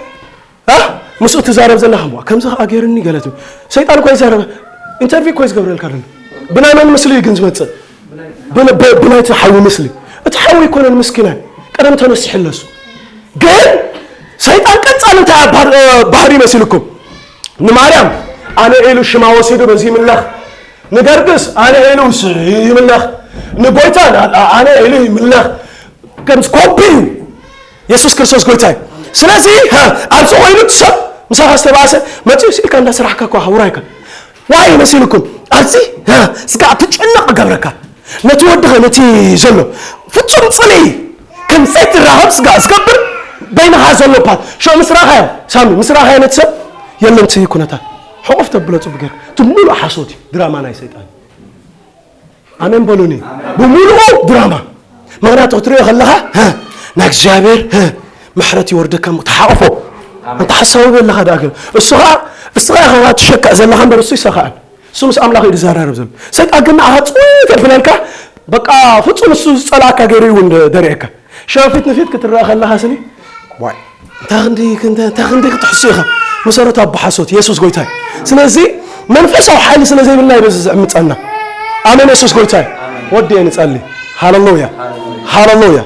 እ? ምስኡ ትዛረብ ዘለኻ እሞ፣ ከምዚ ኸኣ ገይሩኒ ገለ ትብል። ሰይጣን እኮ ይዛረብ። ኢንተርቪው እኮ እዩ ዝገብረልካ ዘሎ። ብናይ መን ምስሊ እዩ ግን ዝመጽእ? ብን-፣ ብ-፣ ብናይቲ ሓዊ ምስሊ። እቲ ሓዊ ኣይኮነን ምስኪናይ። ቀደም ተነሲሑ ኣለሱ። ግን ሰይጣን ቀጻሊ እንታይ ኣብ ባህር-፣ እ፣ ባህሪ መሲልኩም? ንማርያም ኣነ ኢሉ ሽማ ወሲዱ በዚ ይምለኽ። ንገርግስ ኣነ ኢሉ ስ-፣ ይምለኽ። ንጎይታ ና-፣ ኣነ ኢሉ ይምለኽ። ከም ኮፒ እዩ። የሱስ ክርስቶስ ጎይታ እዩ። ስለዚ፣ ሀ፣ ኣብዚ ኮይኑ እቲ ሰብ ምሳኻ ዝተባእሰ መጺኡ ሲልካ እንዳሰራሕካ እኳ ውራይካ። ዋይ መሲልኩም። ኣብዚ፣ ሀ፣ ስጋ ትጭነቕ ገብረካ። ነቲ ወድኸ፣ ነቲ ዘሎ ፍጹም ጽልኢ ከም ዘይትራኸብ ስጋ ዝገብር በይንኻ ዘሎ ፓት። ሽዑ ምስ ረኣኻዮ፣ ሳሚ፣ ምስ ረኣኻዮ ነቲ ሰብ የለን እቲ ኩነታት። ሕቑፍ ተብሎ ጽቡቅ ጌርካ። እቲ ምሉእ ሓሶት እዩ። ድራማ ናይ ሰይጣን። ኣሜን በሉኒ። ብምሉኡ ድራማ። ምኽንያቱ ክትሪኦ ከለኻ፣ ሀ፣ ናይ እግዚኣብሔር፣ ሀ፣ ምሕረት ይወርደካ እሞ ተሓቕፎ። ኣንታ ሓሳዊ ኣለኻ ደኣ ግን። እሱ ኸኣ፣ እሱ ኸኣ ኢኻ ትሸካእ ዘለኻ እምበር እሱ ይሰኻእን። እሱ ምስ ኣምላኽ እዩ ዝዘራረብ ዘሎ። ሰይጣን ግን ንዓኻ ጽውይ ተብለልካ፣ በቃ ፍጹም እሱ ዝጸልኣካ ገይሩ እዩ እውን ደሪኤካ። ሸው ፊት ንፊት ክትረአ ከለኻ ስኒ፣ ዋይ፣ እንታይ ክንዲ፣ ክንዲ፣ እንታይ ክንዲ ክትሕሱ ኢኻ? መሰረቱ ኣቦ ሓሶት፣ የሱስ ጎይታ እዩ። ስለዚ መንፈሳዊ ሓይሊ ስለ ዘይብልና እዩ በዚ ዝዕምጸና። ኣሜን፣ የሱስ ጎይታ እዩ። ወዲ እየ ንጸሊ። ሃሌሉያ። ሃሌሉያ።